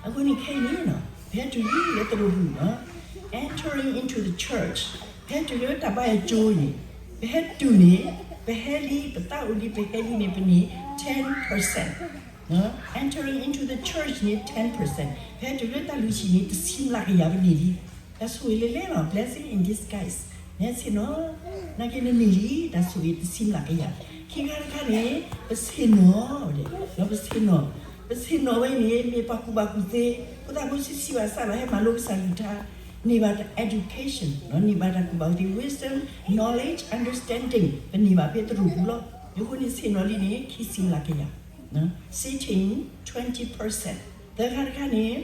အဃိန့ၣ်ခဲအံၤန့ၣ် ပဟဲတုၤလံလၢသရိာ်ပူၤနီၤ, entering into the church, ပဟဲတုၤလၢတၢ်ဘါယွၤကၠိန့ၣ်, ပဟဲတုၤန့ၣ်, ပဟဲလံ ပသးအိၣ်လံ ပဟဲလံန့ၣ် ပန့ၢ် ten percent, entering into the church န့ၣ် ten percent, ပဟဲတုၤလၢတၢ်လုၢ်ဟံၣ်န့ၣ် တဆံမျးကယၤပန့ၢ်လံ. တၢ်ဆိၣ်ဂ့ၤလၢလဲၣ်လီၤ, blessing in disguise, နဟဲဆ့ၣ်နီၤ, နာ်က့နန့ၢ်လံ တၢ်ဆိၣ်ဂ့ၤတဆံမျးကယၤ. ခံခါတခါန့ၣ် ပဆ့ၣ်နီၤ, ဒီးပဆ့ၣ်နီၤ, ပဆ့ၣ်နီၤဝဲန့ၣ် မ့ၢ်ပှၤကူၣ်ဘၣ်ကူၣ်သ့, ဖိသၣ်ဖိဆံးဆံးဘၣ်ဆၣ်လီၤ ဟဲမၤလိကစၢ်ကလုၢ်ကထါ, န့ၢ်ဘၣ်တၢ် education, န့ၢ်ဘၣ်တၢ်ကူၣ်ဘၣ်ကူၣ်သ့ wisdom, knowledge, understanding, ပန့ၢ်ဘၣ်ဖဲသရိာ်ပူၤလီၤ. အဃိန့ၣ်ဆ့ၣ်နီၤလံန့ၣ် ခံဆံမျးကယၤ, sitting twenty percent. သၢခါတခါန့ၣ်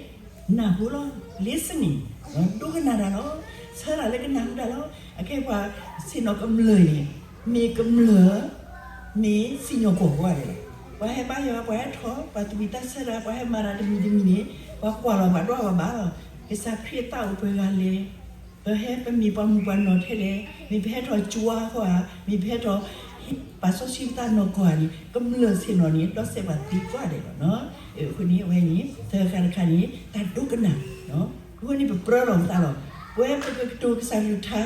နၢ်ဟူလီၤ, listening, ဒိကနၣ်တၢ်လီၤ, ဆၢတၢ်လၢကနၢ်ဟူတၢ်လီၤ. အခဲပှၤဆ့ၣ်နီၤကမျၢၢ်န့ၣ် မ့ၢ်ကမျၢၢ် မ့ၢ်စံၣ်ညီၣ်ကွီၢ်ကိးဂၤဒဲးလီၤ. ပှၤဟဲဘါယွၤ ပှၤဟဲထီၣ် ပှၤသူၣ်ဝံၣ်သးဆၢတၢ် ပှၤဟဲမၤတၢ်တမံၤတမံၤန့ၣ် ပှၤကွၢ်လီၤပှၤဒီးပှၤဘၣ်လီၤ. ကစၢ်ခရံာ်အသးအိၣ်ပှဲၤဂၤလဲၣ်, ပဟဲပမ့ၢ်ပှၤမုၣ်ပှၤနီၢ်ထဲလဲၣ်, မ့ၢ်ပဟဲထီၣ်ကၠိအါခီဧါ, မ့ၢ်ပဟဲထီၣ် ပာ်စီဆှံပသးနီၢ်ကီၢ်ဧါန့ၣ် ကမျၢၢ်ဆ့ၣ်နီၤန့ၣ် ဒီးစဲးပှၤသ့ကိးဂၤဒဲးလီၤ. အဃိန့ၣ် အဝဲန့ၣ် သၢခါတခါန့ၣ် တၢ်ဒိကနၣ်, အဃိန့ၣ် ပပြၢလီၤပသးလီၤ. ပဝဲပကကတိၤကစၢ်ကလုၢ်ကထါ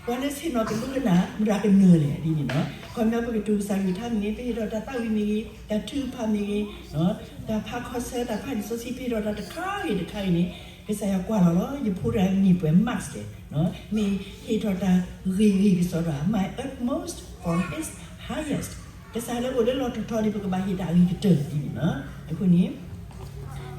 ပှၤလၢဆ့ၣ်နီၤကဒိကနၣ် မတၤကနၢၤလဲၣ်ဒ်န့ၣ်လီၤ. ခီပညီပကတိၤကစၢ်ကလုၢ်ကထါမ့ၢ်ဂ့ၤ, ပဟ့ၣ်ထီၣ်တၢ်သးဝံၣ်မ့ၢ်ဂ့ၤ, တၢ်ထုကဖၣ်မ့ၢ်ဂ့ၤ, တၢ်ဖးခီဆၢ တၢ်ဖးလံာ်စီဆှံ ပဟ့ၣ်ထီၣ်တၢ်တခါဂ့ၤတခါဂ့ၤန့ၣ် ကစၢ်ယွၤကွၢ်လီၤလီၤ. ယဖိတဂၤန့ၢ်ပှဲၤ marks လဲၣ်, မ့ၢ်ဟ့ၣ်ထီၣ်တၢ်ဂ့ၤဂ့ၤကစီဒီ my utmost for his highest. ကစၢ်လၢအိၣ်လၢလီၢ်တတီၤန့ၣ် ပကဘၣ်ဟ့ၣ်တၢ်အဂ့ၤကတၢၢ်ဒ်န့ၣ်လီၤ. အဃိန့ၣ်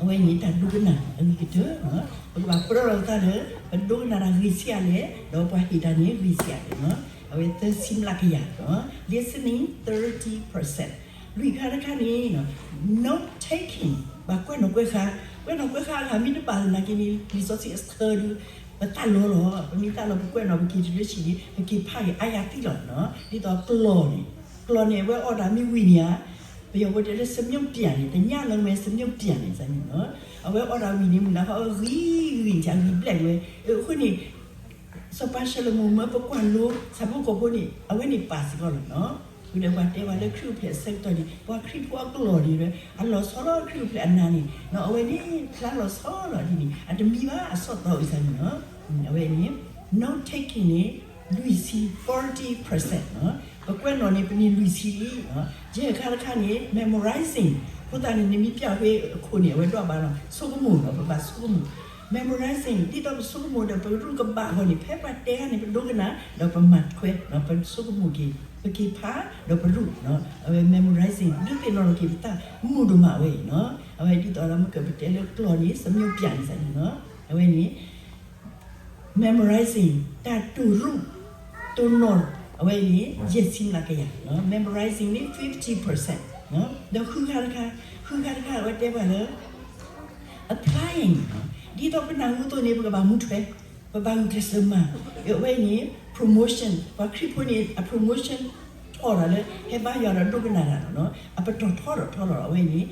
အဝဲန့ၣ်တၢ်ဒိကနၣ်အဂ့ၤကတၢၢ်, ပကဘၣ်ပြၢလီၤပသးလၢ ပဒိကနၣ်တၢ်ဂ့ၤဆံးအါလဲၣ်, ဒီးပှၤဟ့ၣ်တၢ်န့ၣ်ဂ့ၤဆံးအါလဲၣ်. အဝဲသၢဆံမျးကယၤ, listening thirty percent. လွံၢ်ခါတခါန့ၣ် note taking, ဘၣ်ကွဲးနီၣ်ကွဲးဃါ, ကွဲးနီၣ်ကွဲးဃါအဂၤမ့ၢ်တဘၣ်သနာ်က့န့ၣ် လံာ်စီဆှံအဆၢဒုး ပသးလီၤလီၤ, ပမ့ၢ်သးလီၤ ပကွဲးနီၣ် ပက့ၤတရၢဆံန့ၣ် ပက့ၤဖးက့ၤအါယၤသံလီၤ. ဒ်သိးကျီၢ်န့ၣ်, ကျီၢ်န့ၣ် အဝဲအီၣ်တၢ်မ့ၢ်ဝံၤန့ၣ်ဧါ, ပယီၤဖိတဲလၢ စမြုပ်ပြားန့ၣ်, တညါလၢမဲ စမြုပ်ပြားန့ၣ်န့ၣ်, အဝဲအီၣ်တၢ်ဝံၤန့ၣ် မုၢ်နၤခီအဂံၢ်ဂံၢ်န့ၣ် အဂံၢ်ဘျဲၣ်ဝဲ, အဃိန့ၣ် စီၤပၤၡလိၤမိၣ်မၢပကွၢ်လိ ဆၣ်ဖိကီၢ်ဖိန့ၣ် အဝဲန့ၣ်ပာ်စ့ၢ်ကီးလီၤ. ဒီးပှၤတဲဝဲလၢခရံာ်အိၣ်ဖျဲၣ်အဆၢကတီၢ်န့ၣ် ပှၤခရံာ်ဖိအကျီၢ်န့ၣ် အလီၤဆီလီၤခရံာ်အိၣ်ဖျဲၣ်အနါန့ၣ်, အဝဲန့ၣ် ဖျါလီၤဆီလီၤဒ်န့ၣ် အတမံဘၣ်အဆီၣ်သီအုးစၢ်န့ၣ်လီၤ. အဝဲန့ၣ် note taking န့ၣ် လွံၢ်ဆံ forty percent, ပကွဲးနီၣ်န့ၣ် ပန့ၢ်လွံၢ်ဆံလံ. ယဲၢ်ခါတခါန့ၣ် memorizing, ဖိသၣ်န့ၣ် နမ့ၢ်ပျၢ်ဃ့အခိၣ်န့ၣ် အဝဲဒိးဘၣ်လီၤ, ဆိကမိၣ်လီၤ, ပဘၣ်ဆိကမိၣ် memorizing, ဒ်သိးပဆိကမိၣ်ဒီးပရူးကဘၣ်အဂီၢ်န့ၣ် ဖဲပှၤတဲတၢ်န့ၣ် ပဒိကနၣ် ဒီးပမၤထွဲ, ပဆိကမိၣ်က့ၤ, ပက့ၤဖး ဒီးပရူး, အဝဲ memorizing ဒုးသ့ၣ်နီၣ်ထီၣ်က့ၤပသး မုာ်ဒိၣ်မးဝဲအံၤ, အဝဲဒ်သိးလၢမ့ၢ်ကပတဲလၢကျီၢ်န့ၣ် စမြုပ်ပြားန့ၣ်စ့ၢ်န့ၣ်လီၤ. အဝဲန့ၣ် memorizing တၢ်တိၢ်ရူး တိၢ်နီၣ် အဝဲအံၤန့ၣ် ယဲၢ်ဆံမျးကယၤ, memorizing န့ၣ် fifty percent, ဒီးဃုခါတခါ, ဃုခါတခါအဝဲတဲပှၤလၢ applying, ဒ်သိးပနၢ်ဟူအသိးန့ၣ် ပကဘၣ်မူထွဲ, ပဘၣ်ဂုာ်ကျဲးစၢးမၤ, အဝဲအံၤန့ၣ် promotion, ပှၤခရံာ်ဖိန့ၣ် အ promotion ထီၣ်ဒီးလၢ ဟဲဘါယွၤဒီးဒိကနၣ်တၢ်လီၤ, အပတီၢ်ထီထီၣ်ထီထီၣ် အဝဲအံၤန့ၣ်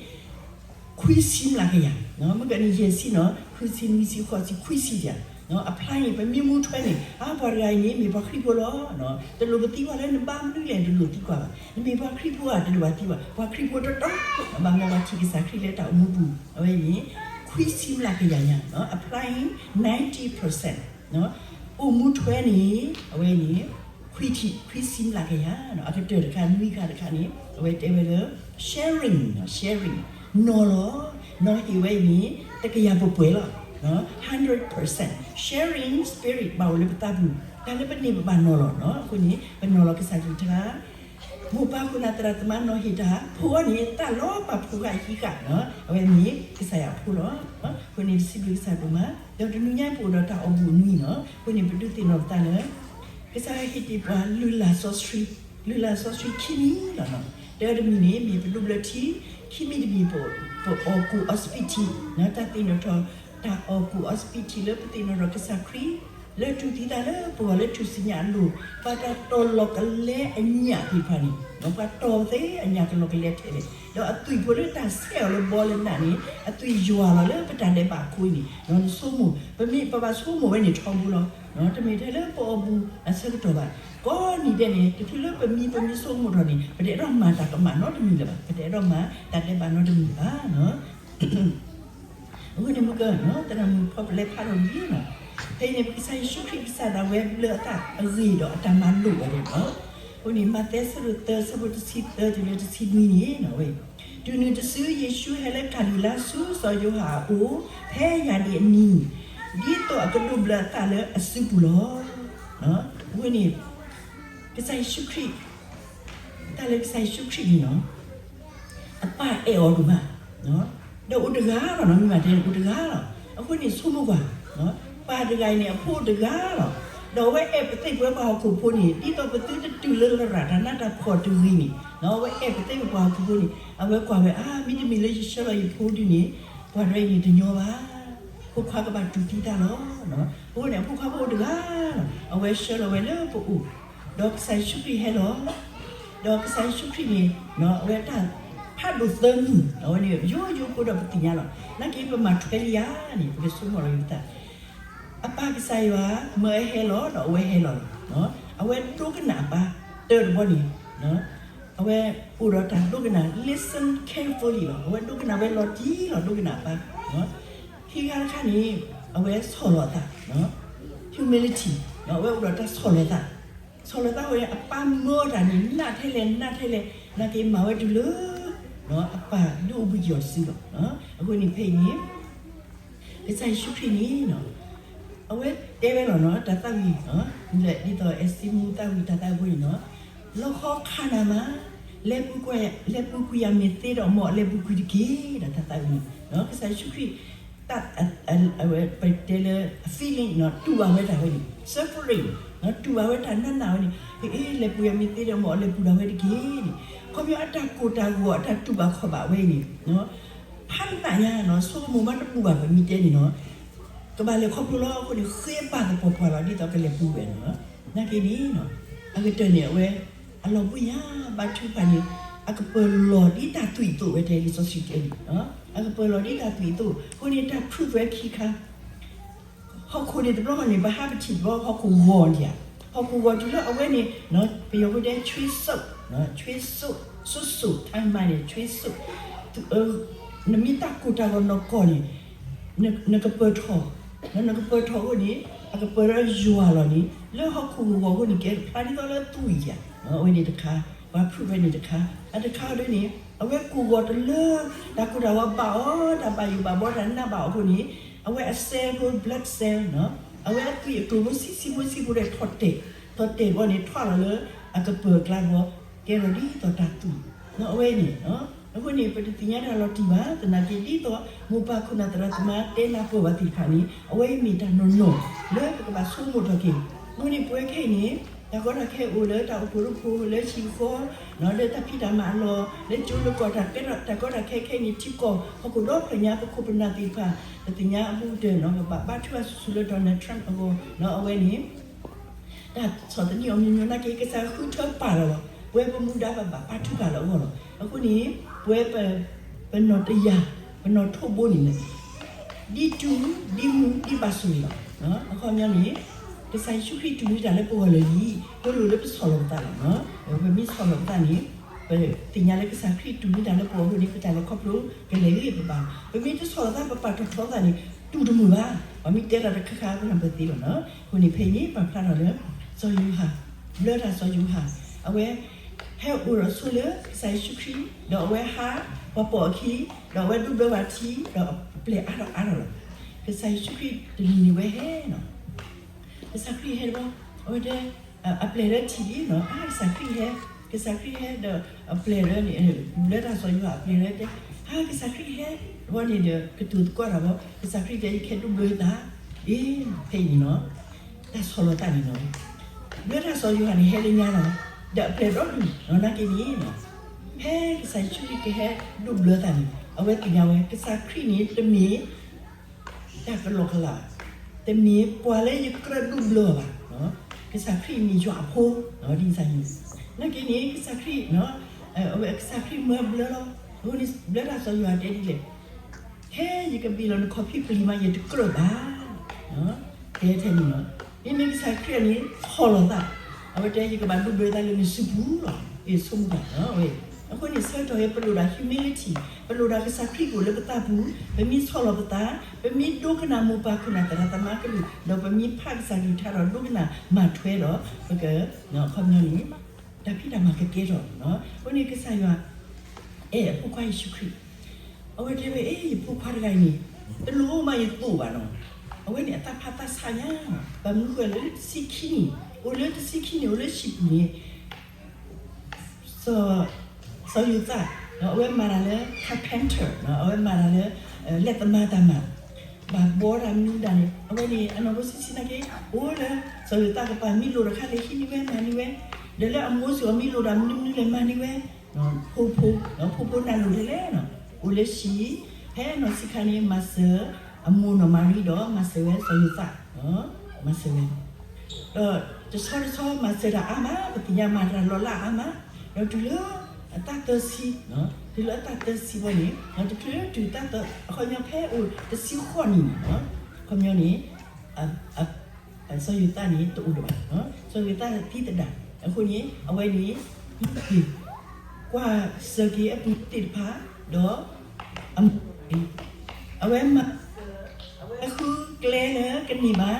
ခွံဆံမျးကယၤ, မ့ၢ်ကန့ၣ်ယဲၢ်ဆံနီၤ, ဃုဆံ, နွံဆံ, ဃိးဆံ, ခွံဆံတယၤ, applying ပမ့ၢ်မူထွဲန့ၣ် အါ ပှၤတဂၤအံၤန့ၣ် မ့ၢ်ပှၤခရံာ်ဖိလီၤ, တလိၣ်ပသံကွၢ်လၢနဘါမနုၤလဲၣ်, တလိၣ်သံကွၢ်ဘၣ်, နမ့ၢ်ပှၤခရံာ်ဖိဧါ, တလိၣ်ဘၣ်သံကွၢ်, ပှၤခရံာ်ဖိတတီၤ, ဘၣ်မနုၤပှၤထံၣ်ကစၢ်ခရံာ်လၢတၢ်အိၣ်မူပူၤ, အဝဲအံၤန့ၣ် ခွံဆံမျးကယၤညါ, applying ninety percent, အိၣ်မူထွဲန့ၣ် အဝဲန့ၣ် ခွံဆံမျးကယၤ, အကတၢၢ်တခါ နွံခါတခါန့ၣ် အဝဲတဲဝဲလၢ sharing, sharing နီၤလီၤ, နီၤဟ့ၣ်ဝဲအံၤန့ၣ် တကယၤပှဲၤပှဲၤလီၤ, hundred percent sharing spirit ဘၣ်အိၣ်လၢပသးပူၤ, တၢ်လၢပန့ၢ်ပဘၣ်နီၤလီၤ, အဃိန့ၣ် ပနီၤလီၤကစၢ်ကလုၢ်ကထါ မိၢ်ပၢ်ခိၣ်နၢ်သရၣ်သမါနီၤဟ့ၣ်တၢ်, ဖိအီၤန့ၣ် သးလီၤပာ်ဖိဃာ်ဟံးဃာ်, အဝဲန့ၣ်ကစၢ်ယွၤအဖိလီၤ. အဃိန့ၣ် ပစံးဘျုးကစၢ်ဒိၣ်မး, ဒီးတနံၤညါပအိၣ်ဒီးတၢ်အီၣ်ဘူၣ်နွံနီၤ, အဃိန့ၣ် ပဒုးသ့ၣ်နီၣ်ပသးလၢ ကစၢ်ယွၤဟ့ၣ်တ့ၢ်ပှၤလုၢ်လၢ်စီဆှံ, လုၢ်လၢ်စီဆှံခံမံၤလီၤ. တၢတမံၤန့ၣ် မ့ၢ်ပဒိးဘျၢထံ, ခံမံၤတမံၤ ပအီၣ်ကူၣ်အီစပံးထံ, တၢ်သ့ၣ်နီၣ်ထီၣ် တၢ်အီၣ်ကူၣ်အီစပံးထံလၢပသ့ၣ်နီၣ်ထီၣ်ကစၢ်ခရံာ် လၢထူၣ်သံသးလၢပဂီၢ်လၢထူၣ်စုညါအလိၤ, ပှၤတၢ်တီၤလီၤကလဲအညၣ်သ့ၣ်တဖၣ်န့ၣ်, ပှၤတီၤသ့အညၣ်ကလီၤကလဲထဲလဲၣ်, ဒီးအသွံၣ်ဖိလၢတၢ်ဆဲးအီၤလၢဘီလၢနးန့ၣ် အသွံၣ်ယွၤလီၤလၢပတၢ်ဒဲးဘးအခိၣ်အံၤန့ၣ်, နဆိကမိၣ်, ပမ့ၢ်ပဘၣ်ဆိကမိၣ်ဝဲန့ၣ်ထီဘိလီၤ. တမ့ၢ်ထဲလၢပအီၣ်ဘူၣ်အဆၢကတီၢ်ဘၣ်, ကိးနံၤဒဲးန့ၣ် တချုးလၢပမံပမ့ၢ်ဆိကမိၣ်ထီၣ်န့ၣ် ပတအဲၣ်ဒိးမၤတၢ်ကမၣ်နီတမံၤလၢၤဘၣ်, ပတအဲၣ်ဒိးမၤတၢ်ဒဲးဘးနီတမံၤဘၣ်. အဃိန့ၣ်မုၢ်ကနီၤ သရၣ်မုၣ်ဖီပလဲဖးထီၣ်ဝံၤလံနီၤ, ဖဲအံၤန့ၣ် ပကစၢ်ယ့ၣ်ၡူးခရံာ်ကစၢ်ဒၣ်ဝဲဘျၢအသးအဂ့ၢ်ဒီးအတၢ်မၤလိာ်ဝဲဒၣ်နီၤ. အဃိန့ၣ် မးသဲဆၢဒိၣ်သၢ ဆၢဖိတဆံသၢတုၤလၢတဆံနွံန့ၣ်နီၤ, တုၤနုၤတစု ယ့ၣ်ၡူးဟဲလၢကၤလံၤလါဆူစီၤယိၤဟၣ်အအိၣ် ဖဲယၢ်ဒ့ၣ်အနံၤ, ဒ်သိးအကဒိးဘျၢအသးလၢအစုပူၤလီၤ. အဃိန့ၣ် ကစၢ်ယ့ၣ်ၡူးခရံာ် တၢ်လၢကစၢ်ယ့ၣ်ၡူးခရံာ်န့ၣ်နီၤ အပၢ်အဲၣ်အီၤဒိၣ်မး, ဒီးအိၣ်တဂၤလီၤနီၤ, မ့ၢ်မးတဲန့ၣ် အိၣ်တဂၤလီၤ. အဃိန့ၣ်ဆိကမိၣ်ကွၢ်, ပၢ်တဂၤအံၤန့ၣ် အဖိအိၣ်တဂၤလီၤ. ဒီးအဝဲအဲၣ်ပသ့ၣ်ပဝဲပှၤဟီၣ်ခိၣ်ဖိန့ၣ် ဒ်သိးပသုတတုၤလၢလရာ်တၢ်နးတၢ်ဖှီၣ်တဂ့ၤန့ၣ်, အဝဲအဲၣ်ပသ့ၣ်ပဝဲပှၤဟီၣ်ခိၣ်ဖိန့ၣ် အဝဲကွၢ်ဝဲ အါ မ့တမ့ၢ်လၢယဆှၢလီၤယဖိဒုန့ၣ် ပှၤတဂၤအံၤန့ၣ်တညီဘၣ်. ဖိခွါကဘၣ်တူၢ်သံတၢ်လီၤ. အဃိန့ၣ် အဖိခွါဖိအိၣ်တဂၤလီၤ. အဝဲဆှၢလီၤဝဲလၢပအိၣ် ဒီးကစၢ်ယ့ၣ်ၡူးခရံာ်ဟဲလီၤ. ဒီးကစၢ်ယ့ၣ်ၡူးခရံာ်န့ၣ် အဝဲတၢ်ဖးဒိၣ်သၢမုၢ် အဝဲန့ၣ် ယိယိဖိဒီးပသ့ၣ်ညါလီၤ. နာ်က့ပမၤထွဲလံဧါန့ၣ် ပကဆိကမိၣ်လီၤပသး, အပၢ်ကစၢ်ယွၤ မၢအဟဲလီၤ ဒီးအဝဲဟဲလီၤလီၤ. အဝဲဒိကနၣ်အပၢ် တၢ်တဘီန့ၣ် အဝဲအိၣ်ဒီးတၢ်ဒိကနၣ် listen carefully လီၤ. အဝဲဒိကနၣ်ဝဲလီၤတံၢ်လီၤ ဒိကနၣ်အပၢ်. ခံခါတခါန့ၣ် အဝဲဆီၣ်လီၤအသး humility အဝဲအိၣ်ဒီးတၢ်ဆီၣ်လီၤသး, ဆီၣ်လီၤသးဝဲ အပၢ်မၢအီၤတၢ်န့ၣ် နးထဲလဲၣ် နးထဲလဲၣ် နာ်က့မၤဝဲတုၤလၢ အပၢ်ဒုးအိၣ်ဘှံးက့ၤအီၤတစုလီၤ. အဃိန့ၣ်ဖဲအံၤန့ၣ် ကစၢ်ယ့ၣ်ၡူးခရံာ်န့ၣ် အဝဲတဲဝဲလီၤနီၤ တၢ်သးဝံၣ် ဒ်သိးအဲစ့မူသးဝံၣ်တၢ်သးဝံၣ်အဃိန့ၣ်နီၤ, လီခီခါနၤမး, လဲၤပူၤကွံာ်ယၤမ့ၢ်သ့ဒီး မ်အလဲၤပူၤကွံာ်တက့ၢ် ဒီးတၢ်သးဝံၣ်န့ၣ် ကစၢ်ယ့ၣ်ၡူးခရံာ် တၢ် အဝဲပတဲလၢ feeling နီၤ တူၢ်ဘၣ်ဝဲတၢ်ဝဲန့ၣ် suffering တူၢ်ဘၣ်ဝဲတၢ်နးနးဝဲန့ၣ် ဟ့ၣ် လဲၤပူၤယၤမ့ၢ်သ့ဒီး မ်အလဲၤပူၤဒၣ်ဝဲတက့ၢ်န့ၣ် ခီပညီအတၢ်ကိၢ်တၢ်ဂီၤ အတၢ်တူၢ်ဘၣ်ခီၣ်ဘၣ်ဝဲအံၤန့ၣ် ဖးနးညါနီၤ ဆိကမိၣ်မးတဘူၣ်ဘၣ် ပမ့ၢ်တဲန့ၣ်နီၤ ကဘၣ်လဲၤခီဖျိလီၤအဃိန့ၣ် ဃ့ဘၣ်သပှၢ်ပှၢ်လီၤ ဒ်သိးကလဲၤပူၤဝဲနီၤ. နာ်က့န့ၣ် အကတၢၢ်န့ၣ် အဝဲ အလီၤဘှံးယၤ ဘါထုကဖၣ်န့ၣ် အကပၢၤလီၤဒ်တၢ်သွံၣ်အသိးဝဲတဲလံာ်စီဆှံတဲန့ၣ် အကပၢၤလီၤဒ်တၢ်သွံၣ်အသိး အဃိန့ၣ် တၢ် prove ဝဲခံခါ ဟီၣ်ခိၣ်န့ၣ်တဘျီဃီန့ၣ် ပဟးပထံၣ်တဘျီ ဟီၣ်ခိၣ်ဂီၤဒံးဧါ, ဟီၣ်ခိၣ်ဂီၤတုၤလၢအဝဲန့ၣ် ပယီၤဖိတဲ ဆွ့စိး ဆွ့စိး စိစိး time မးန့ၣ် ဆွ့စိး နမ့ၢ်တၢ်ကိၢ်တၢ်ဂီၤနီၢ်ကီၢ်န့ၣ် နကပၢၤထီၣ် နကပၢၤထီၣ်အဃိန့ၣ် အကပၢၤလၢယွၤလီၤန့ၣ် လၢဟီၣ်ခိၣ်ဂီၤအဃိန့ၣ် ကဲဖျါဒ်သိးလၢသွံၣ်ဧါ, အဝဲန့ၣ်တခါ ပှၤ prove ဝဲန့ၣ်တခါ, အတခါဒ်န့ၣ် အဝဲကိၢ်ဂီၤတလၢ တၢ်ကိၢ်တၢ်ဂီၤဘၣ်အီၤ တၢ်ဘၣ်ယိၣ်ဘၣ်ဘီတၢ်နးဘၣ်အီၤအဃိန့ၣ် အဝဲအ cell ဖိ blood cell နီၤ အဝဲအသွံၣ်အကျိၤဖိဆံးဆံးဖိဆံးဖိဒီးထီၣ်တဲာ် ထီၣ်တဲာ်ဘီန့ၣ် ထွးလီၤလၢအကပၢၤကျါဘီ ကဲထီၣ်ဒ်သိးတၢ်သွံၣ် အဝဲန့ၣ် အဃိန့ၣ် ပတသ့ၣ်ညါတၢ်လီၤတံၢ်ဘၣ် သနာ်က့ဒ်သိး မိၢ်ပၢ်ခိၣ်နၢ်သရၣ်သမါတဲနၢ်ပၢၢ်ဘၣ်သ့ၣ်တဖၣ်န့ၣ် အဝဲအံၤမ့ၢ်တၢ်နီၢ်နီၢ် လၢပကဘၣ်ဆိကမိၣ်ထီၣ်က့ၤ အဃိန့ၣ် ပဝဲခဲအံၤန့ၣ် တၢ်ကီတၢ်ခဲအိၣ်လၢတၢ်အိၣ်ဖှိၣ်ရိဖှိၣ်လၢဟံၣ်ဃီ လၢတၢ်ဖံးတၢ်မၤအလီၢ် လၢကၠိလၢကီၢ် တၢ်ကဲထီၣ်တၢ်ကီတၢ်ခဲခဲအံၤန့ၣ် ထံကီၢ်ဟီၣ်ခိၣ်ဒီဖျၢၣ်ညါ ပခိၣ်ပနၢ်သ့ၣ်တဖၣ် ပသ့ၣ်ညါအဘူးကတၢၢ်နီၤ ပဘၣ်ဘါထုကဖၣ်ဆူၣ်ဆူၣ်လၢ Donald Trump အဂီၢ်နီၤ အဝဲန့ၣ် တၢ်ဆီၣ်သနံးအီၤ မျိုးမျိုး နာ်က့ ကစၢ်ဃုထၢပာ်လီၤလီၤ. ပဝဲပမူဒါဘၣ်ဘၣ်ဘါထုကဖၣ်လၢအဂီၢ်လီၤ. အဃိန့ၣ် ပဝဲပ ပနီၢ်တယၢ် ပနီၢ်ထိးဘိန့ၣ် ဒ်တူၢ် ဒ်မုၢ် ဒ်ဘၣ်ဆိၣ်ဂ့ၤလီၤ. အခီပညီန့ၣ် ကစၢ်ယ့ၣ်ၡူးခရံာ်တူၢ်ဝံတၢ်လၢပဂီၢ်လၢာ်လံ. ပလိၣ်လၢပဆီၣ်လီၤပသးလီၤ. ပမ့ၢ်ဆီၣ်လီၤပသးန့ၣ် ပသ့ၣ်ညါလၢကစၢ်ခရံာ်တူၢ်ဝံတၢ်လၢပဂီၢ်အဃိန့ၣ် ပတၢ်လဲၤခီဖျိကလဲၤဂ့ၤပဘၣ်. ပမ့ၢ်တဆီၣ်လီၤသး ပပာ်ထီၣ်ထီသးန့ၣ် တူၢ်တမုာ်ဘၣ်. ပှၤမ့ၢ်တဲတၢ်တခါခါ ပနၢ်ပၢၢ်သ့လီၤနီၤ. အဃိန့ၣ် ဖဲအံၤန့ၣ် ပာ်ဖျါထီၣ်လၢ စီၤယိၤဟၣ် ဘျၢတၢ်စီၤယိၤဟၣ် အဝဲ ဟဲအိၣ်ဒီးဆိလၢကစၢ်ယ့ၣ်ၡူးခရံာ် ဒီးအဝဲဟးပှၤပိာ်အခံ ဒီးအဝဲဒိးဘျၢပှၤထံ ဒီးအပျဲၢ်အါထီၣ်အါထီၣ်လီၤ. ကစၢ်ယ့ၣ်ၡူးခရံာ်တနံၤန့ၣ်ဝဲဟဲနီၤ ကစၢ်ခရံာ်ဟဲတဘျီ အဝဲတဲ အပျဲၢ်လၢထံၣ်လံနီၤ အါ ကစၢ်ခရံာ်ဟဲ ကစၢ်ခရံာ်ဟဲဒီး အပျဲၢ်လၢန့ၣ် ဘျၢတၢ်စီၤယိၤဟၣ်အပျဲၢ်လၢတဲ အါ ကစၢ်ခရံာ်ဟဲ ဝဲန့ၣ်ဒီး ကတိၤသကိးတၢ်ဘီ ကစၢ်ခရံာ်တဲ ယကဟဲဒိးဘျၢယသး အ့ ဖဲအံၤန့ၣ်နီၤ တၢ်ဆီၣ်လီၤသးန့ၣ်နီၤ ဘျၢတၢ်စီၤယိၤဟၣ်န့ၣ် ဟဲလၢညါလီၤ ဒီးအပျဲၢ်ဒီဒူၣ်နီၤ နာ်က့န့ၣ် ဖဲကစၢ်ယ့ၣ်ၡူးခရံာ်ကဟဲဒိးဘျၢသးန့ၣ် အဝဲသ့ၣ်ညါဝဲ ကစၢ်ခရံာ်န့ၣ်တမ့ၢ် တၢ်ကလီကလး, တမ့ၢ်ပှၤလၢယကြၢးဒိးဘျၢအီၤဘၣ်. ကစၢ်ခရံာ်မ့ၢ်ယွၤအဖိ, ဒ်ကစၢ်ယွၤ, နာ်က့န့ၣ် ကစၢ်ခရံာ်, အဝဲကစၢ်ခရံာ်မၢဘျၢလီၤ. အဃိန့ၣ် ဘျၢတၢ်စီၤယွၤတဲဒ်လဲၣ်, ဟဲယကဘ့ၣ်လီၤနခီၣ်ဖံးပျံၤမး ယတကြၢးဘၣ်. တဲထဲန့ၣ်လီၤ. မ့မ့ၢ်ကစၢ်ခရံာ်န့ၣ် ဆီၣ်လီၤသး, အဝဲတဲယကဘၣ်ဒိးဘျၢသးလၢနစုပူၤလီၤ. ဆိကမိၣ်တၢ်ဝဲ အဃိန့ၣ် ဆၢကတီၢ်အံၤ ပလိၣ်ဒၣ် humility, ပလိၣ်ဒၣ်ကစၢ်ခရံာ်ကအိၣ်လၢပသးပူၤ, ပမ့ၢ်ဆီၣ်လီၤပသး, ပမ့ၢ်ဒိကနၣ်မိၢ်ပၢ်ခိၣ်နၢ်သရၣ်သမါကလုၢ်, ဒီးပမ့ၢ်ဖးကစၢ်ကလုၢ်ကထါဒီးဒိကနၣ်မၤထွဲဒီး ပက အခီပညီန့ၣ် တၢ်ဖံးတၢ်မၤကကဲထီၣ်. အဃိန့ၣ် ကစၢ်ယွၤ အဲၣ်အဖိခွါယ့ၣ်ၡူးခရံာ်, အဝဲတဲဝဲ အ့ ယဖိခွါတဂၤအံၤန့ၣ် တလိၣ်မးယသိၣ်ဘၣ်နီၤ. အဝဲန့ၣ်အသးဖးသးဆးညါ, ဘၣ်မနုၤဃိလဲၣ် လၢတဆံခံနံၣ်, အိၣ်လၢတဆံခံနံၣ် အိၣ်လၢဟံၣ်ပူၤန့ၣ် စီၤ, စီၤယိၤသး အဝဲမၤတၢ်လၢ carpenter အဝဲမၤတၢ်လၢ လက်သမားတၢ်မၤ, ဘၣ်ဘှီတၢ်မနုၤဒၣ်န့ၣ် အဝဲန့ၣ် အနီၢ်ဘိဆံးဆံးနာ်က့ အိၣ်လၢ စီၤယိၤသးကပၤ မ့ၢ်လိၣ်တၢ်တခါလဲၣ် ဟံးန့ၢ်ဝဲ မၤန့ၢ်ဝဲ, ဒီးလၢအမိၢ်စ့ၢ်ကီး မ့ၢ်လိၣ်တၢ်မနုၤမနုၤလဲၣ် မၤန့ၢ်ဝဲ, ဖိဖိ, ဖိဖိနၢ်လိၣ်ထဲလဲၣ်, အိၣ်လၢဟံၣ်, ဖဲနီၢ်ဆံးခါန့ၣ် မၤစၢၤအမိၢ်နီၢ်မၤရံဒီး မၤစၢၤဝဲစီၤယိၤသး, မၤစၢၤဝဲ ဒီးတဆီတဆီမၤစၢၤတၢ်အါမး, ပသ့ၣ်ညါမၤတၢ်လီၤလးအါမး, ဒီးတုၤလၢအသးသၢဆံ, တုၤလၢအသးသၢဆံဘီန့ၣ်, တချုးတုၤသးသၢ, အခီပညီဖဲအိၣ်တဆံဃိးနံၣ်န့ၣ်, အခီပညီန့ၣ်, စီၤယိၤသးန့ၣ် တအိၣ်လၢၤဘၣ်, စီၤယိၤသးသံသဒၣ်, အဃိန့ၣ် အဝဲန့ၣ် ကွၢ်စၢၤက့ၤအပုၢ်သ့ၣ်တဖၣ်, ဒီး အဝဲမၤ, အဝဲဃုကျဲလၢကန့ၢ်ဘၣ်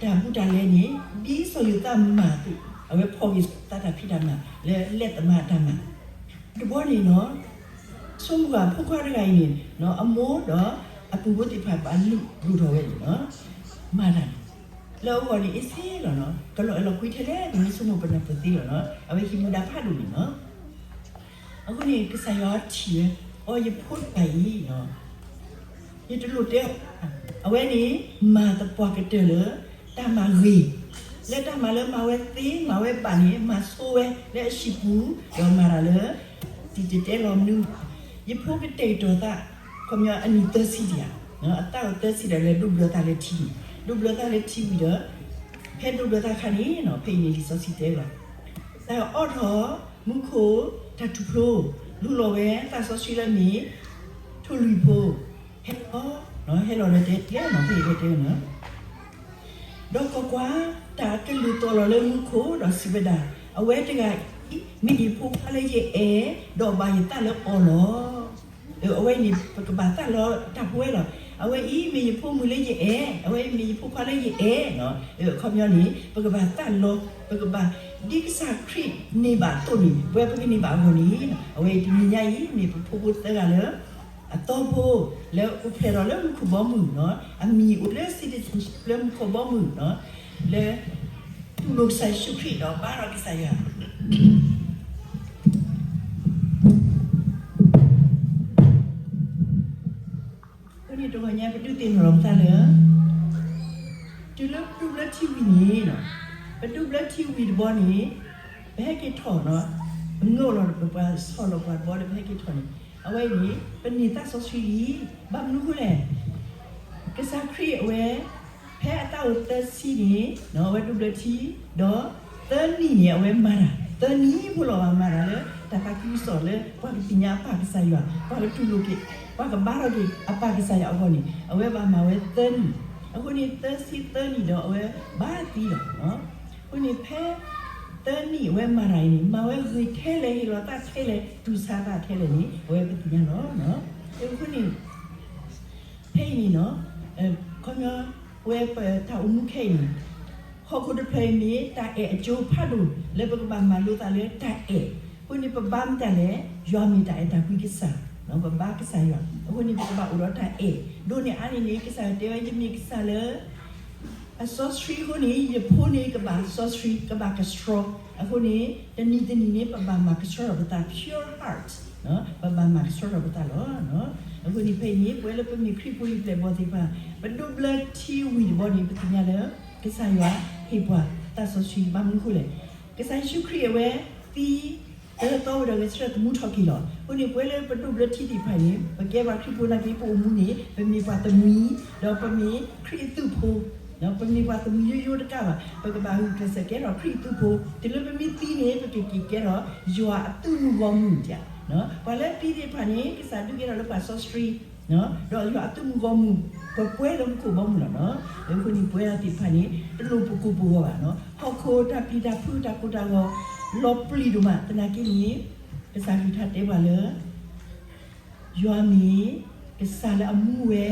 တၢ်ဘူးတၢ်လဲန့ၣ် ဒ်စီၤယိၤသးမၤအသိး, အဝဲဖီၣ်က့ၤစီၤယိၤသးတၢ်ဖံးတၢ်မၤ လၢလက်သမားတၢ်မၤ, တဘီန့ၣ်နီၤ, ဆိကမိၣ်ကွၢ်ဖိခွါတဂၤအံၤန့ၣ် အမိၢ်ဒီးအပုၢ်ဖိသ့ၣ်တဖၣ် ဘၣ်လုၢ်ဒိၣ်ထီၣ်ဝဲန့ၣ်, မၤတၢ်န့ၣ် လၢအဂီၢ်န့ၣ် အ့ၣ်စ့လီၤနီၤ, ကလီၤအဲၣ်လီၤကွံထဲလဲၣ် ပမ့ၢ်ဆိကမိၣ်ပနၢ်ပၢၢ်သ့လီၤနီၤ, အဝဲဟံးမူဒါဖးဒိၣ်န့ၣ်နီၤ. အဃိန့ၣ် ကစၢ်ယွၤထံၣ်ဝဲ, အိ ယဖိတဂၤအံၤ, ယတလိၣ်တဲအီၤ, အဝဲန့ၣ် မၤသပှၢ်ကတၢၢ်လၢ တၢ်မၤဂ့ၤ, လၢတၢ်မၤလၢမၤဝဲသ့ မၤဝဲဘၣ်န့ၣ် မၤဆိဝဲလၢအဟံၣ်ပူၤ, ဒီးမၤတၢ်လၢ တံာ်တဲၤတဲလီၤမနုၤ, ယဖိကတဲာ်ကတီၤသး, ခီပညီအနံၣ်သၢဆံဒံးဧါ, အသးအိၣ်သၢဆံဒီး လဲၤဒိးဘျၢသးလၢထံန့ၣ်, ဒိးဘျၢသးလၢထံဝံၤဒီး, ဖဲဒိးဘျၢသးအခါန့ၣ်, ဖဲအံၤန့ၣ် လံာ်စီဆှံတဲလီၤ, ကစၢ်ယွၤအိးထီၣ်မူခိၣ်တၢ်ထူၣ်ဖျိ, လူလီၤဝဲသးစီဆှံလၢအမ့ၢ် ထိၣ်လွံၢ်ဖိ, ဟဲလီၤ, ဟဲလီၤဒီးတဲ, ဖဲအံၤတဲဝဲန့ၣ် ဒီးကွၢ်ကွၢ်, တၢ်ကလုၢ်သီၣ်လီၤလၢမူခိၣ်ဒီးစံးဝဲဒၣ်, အဝဲတဂၤအံၤ မ့ၢ်ယဖိခွါလၢယအဲၣ်, ဒီးဘၣ်ယသးလၢအီၤလီၤ. အဝဲအံၤန့ၣ် ပကဘၣ်သးလီတၢ်ဖိဝဲလီၤ. အဝဲအံၤမ့ၢ်ယဖိမုၣ်လၢယအဲၣ်, အဝဲအံၤမ့ၢ်ယဖိခွါလၢယအဲၣ်, အခီပညီန့ၣ် ပကဘၣ်သးလီ, ပကဘၣ်, ဒ်ကစၢ်ခရံာ်န့ၢ်ဘၣ်အသိးန့ၣ် ပဝဲပကန့ၢ်ဘၣ်အဂီၢ်န့ၣ်, အဝဲအံၤတနံၤညါအံၤ မ့ၢ်ပဖိဖိသၢဂၤလၢ အသီဖိ, လၢအိၣ်ဖျဲၣ်ထီၣ်လၢမူခိၣ်ဘီမုၢ်နီၤ, အမံၤအိၣ်လၢ citizenship လၢမူခိၣ်ဘီမုၢ်နီၤ, လၢ တူၢ်လိာ်ကစၢ်ယ့ၣ်ၡူးခရံာ်ဒီးဘါထီၣ်ကစၢ်ယွၤ. အဃိန့ၣ်တဂီၤညါပဒုးသ့ၣ်နီၣ်ထီၣ်ပသးလၢ တုၤလၢပဒိးဘျၢထံဝံၤန့ၣ်, ပဒိးဘျၢထံဝံၤတဘီန့ၣ်, ပဟဲက့ၤထီၣ်နီၤ, ပငိၢ်လီၤပပှၤဆီၣ်လီၤပှၤတဘီလၢပဟဲက့ၤထီၣ်န့ၣ်, အဝဲအံၤန့ၣ် ပန့ၢ်သးစီဆှံလံ. ဘၣ်မနုၤဃိလဲၣ်, ကစၢ်ခရံာ်အဝဲ ဖဲအသးအိၣ်သၢဆံန့ၣ် အဝဲဒိးဘျၢထံ, ဒီးသၢနံၣ်န့ၣ် အဝဲမၤတၢ်, သၢနံၣ်ဖိလီၤ ဘၣ်မၤတၢ်လၢ တၢ်သးခုကစီၣ်လၢ ပှၤကသ့ၣ်ညါအပၢ်ကစၢ်ယွၤ, ပှၤကတူၢ်လိာ်က့ၤ, ပှၤကဘါထီၣ်က့ၤအပၢ်ကစၢ်ယွၤအဂီၢ်န့ၣ် အဝဲဘၣ်မၤဝဲသၢနံၣ်. အဃိန့ၣ် သၢဆံသၢနံၣ်ဒီးအဝဲဘါသံလီၤ. အဃိန့ၣ်ဖဲ သၢနံၣ်အဝဲမၤတၢ်အံၤန့ၣ် မၤဝဲဂ့ၤထဲလဲၣ် ဟ့ၣ်လီၤသးထဲလဲၣ် တူၢ်ဆါသးထဲလဲၣ်န့ၣ် အဝဲပသ့ၣ်ညါလီၤ. အဃိန့ၣ် ဖဲအံၤန့ၣ်နီၤ, ခီပညီ ပဝဲပတၢ်အိၣ်မူခဲအံၤန့ၣ် ဟီၣ်ခိၣ်တဖျၢၣ်အံၤမ့ၢ်တၢ်အဲၣ်အကၠိဖးဒိၣ် လၢပကဘၣ်မၤလိသးလၢတၢ်အဲၣ်. အဃိန့ၣ် ပဘါမတၤလဲၣ်, ယွၤမ့ၢ်တၢ်အဲၣ်တၢ်ကွံကစၢ်, ပဘါကစၢ်ယွၤ, အဃိန့ၣ် ပကဘၣ်အိၣ်ဒီးတၢ်အဲၣ်. ဒိးန့ၢ်အါန့ၣ်န့ၣ် ကစၢ်ယွၤတဲဝဲ ယမ့ၢ်ကစၢ်လၢ အစီဆှံအဃိန့ၣ် ယဖိန့ၣ်ကဘၣ်စီဆှံ ကဘၣ်ကဆှီ. အဃိန့ၣ် တနံၤတနံၤန့ၣ် ပဘၣ်မၤကဆှီထီၣ်ပသး pure heart, ပဘၣ်မၤကဆှီထီၣ်ပသးလီၤ. အဃိန့ၣ် ဖဲအံၤန့ၣ် ပဝဲလၢပမ့ၢ်ခရံာ်ဖိအံၤပျဲၢ်ဘီၣ်သ့ၣ်တဖၣ် ပဒိးဘျၢထံဝံၤတဘီန့ၣ် ပသ့ၣ်ညါလၢ ကစၢ်ယွၤဟ့ၣ်ပှၤသးစီဆှံ ဘၣ်မနုၤအဃိလဲၣ်. ကစၢ်ယ့ၣ်ၡူးခရံာ်အဝဲသံ တၢ်သီဝဲဒီးဂဲၤဆၢထၢၣ်သမူထီၣ်က့ၤလီၤ. အဃိန့ၣ် ပဝဲလၢပဒိးဘျၢထံသ့ၣ်တဖၣ်အံၤန့ၣ် ပကဲပှၤခရံာ်ဖိနာ်က့ ပအိၣ်မူန့ၣ် ပမ့ၢ်ပှၤတမှံၤ, ဒီးပမ့ၢ်ခရံာ်အသုးဖိ, ပမ့ၢ်ပှၤတမှံၤယိယိတကးဘၣ်, ပကဘၣ်ဂုာ်ကျဲးစၢးကဲထီၣ်ခရံာ်အသုးဖိ, တုၤလၢပမ့ၢ်သံန့ၣ် ပကက့ၤကဲထီၣ်ယွၤအသုးမုၢ်ဂီၢ်မုၢ်. ပှၤလၢသံသ့ၣ်တဖၣ်န့ၣ် ကစၢ်ဒုးကဲထီၣ်လၢပှၤစီဆှံ ဒီးယွၤအသုးမုၢ်ဂီၢ်မုၢ် ပပှဲၤလၢမူခိၣ်ဘီမုၢ်လီၤနီၤ. အဃိန့ၣ် ပဝဲဒၣ်သ့ၣ်တဖၣ်န့ၣ် တလိၣ်ပကိၢ်ပဂီၤဘၣ်နီၤ. ဟီၣ်ခိၣ်တၢ်ပျံၤတၢ်ဖုးတၢ်ကိၢ်တၢ်ဂီၤ လီၤပျံၤဒိၣ်မး သနာ်က့န့ၣ် ကစၢ်ကလုၢ်ကထါတဲပှၤလၢ ယွၤမ့ၢ်ကစၢ်လၢအမူဝဲ,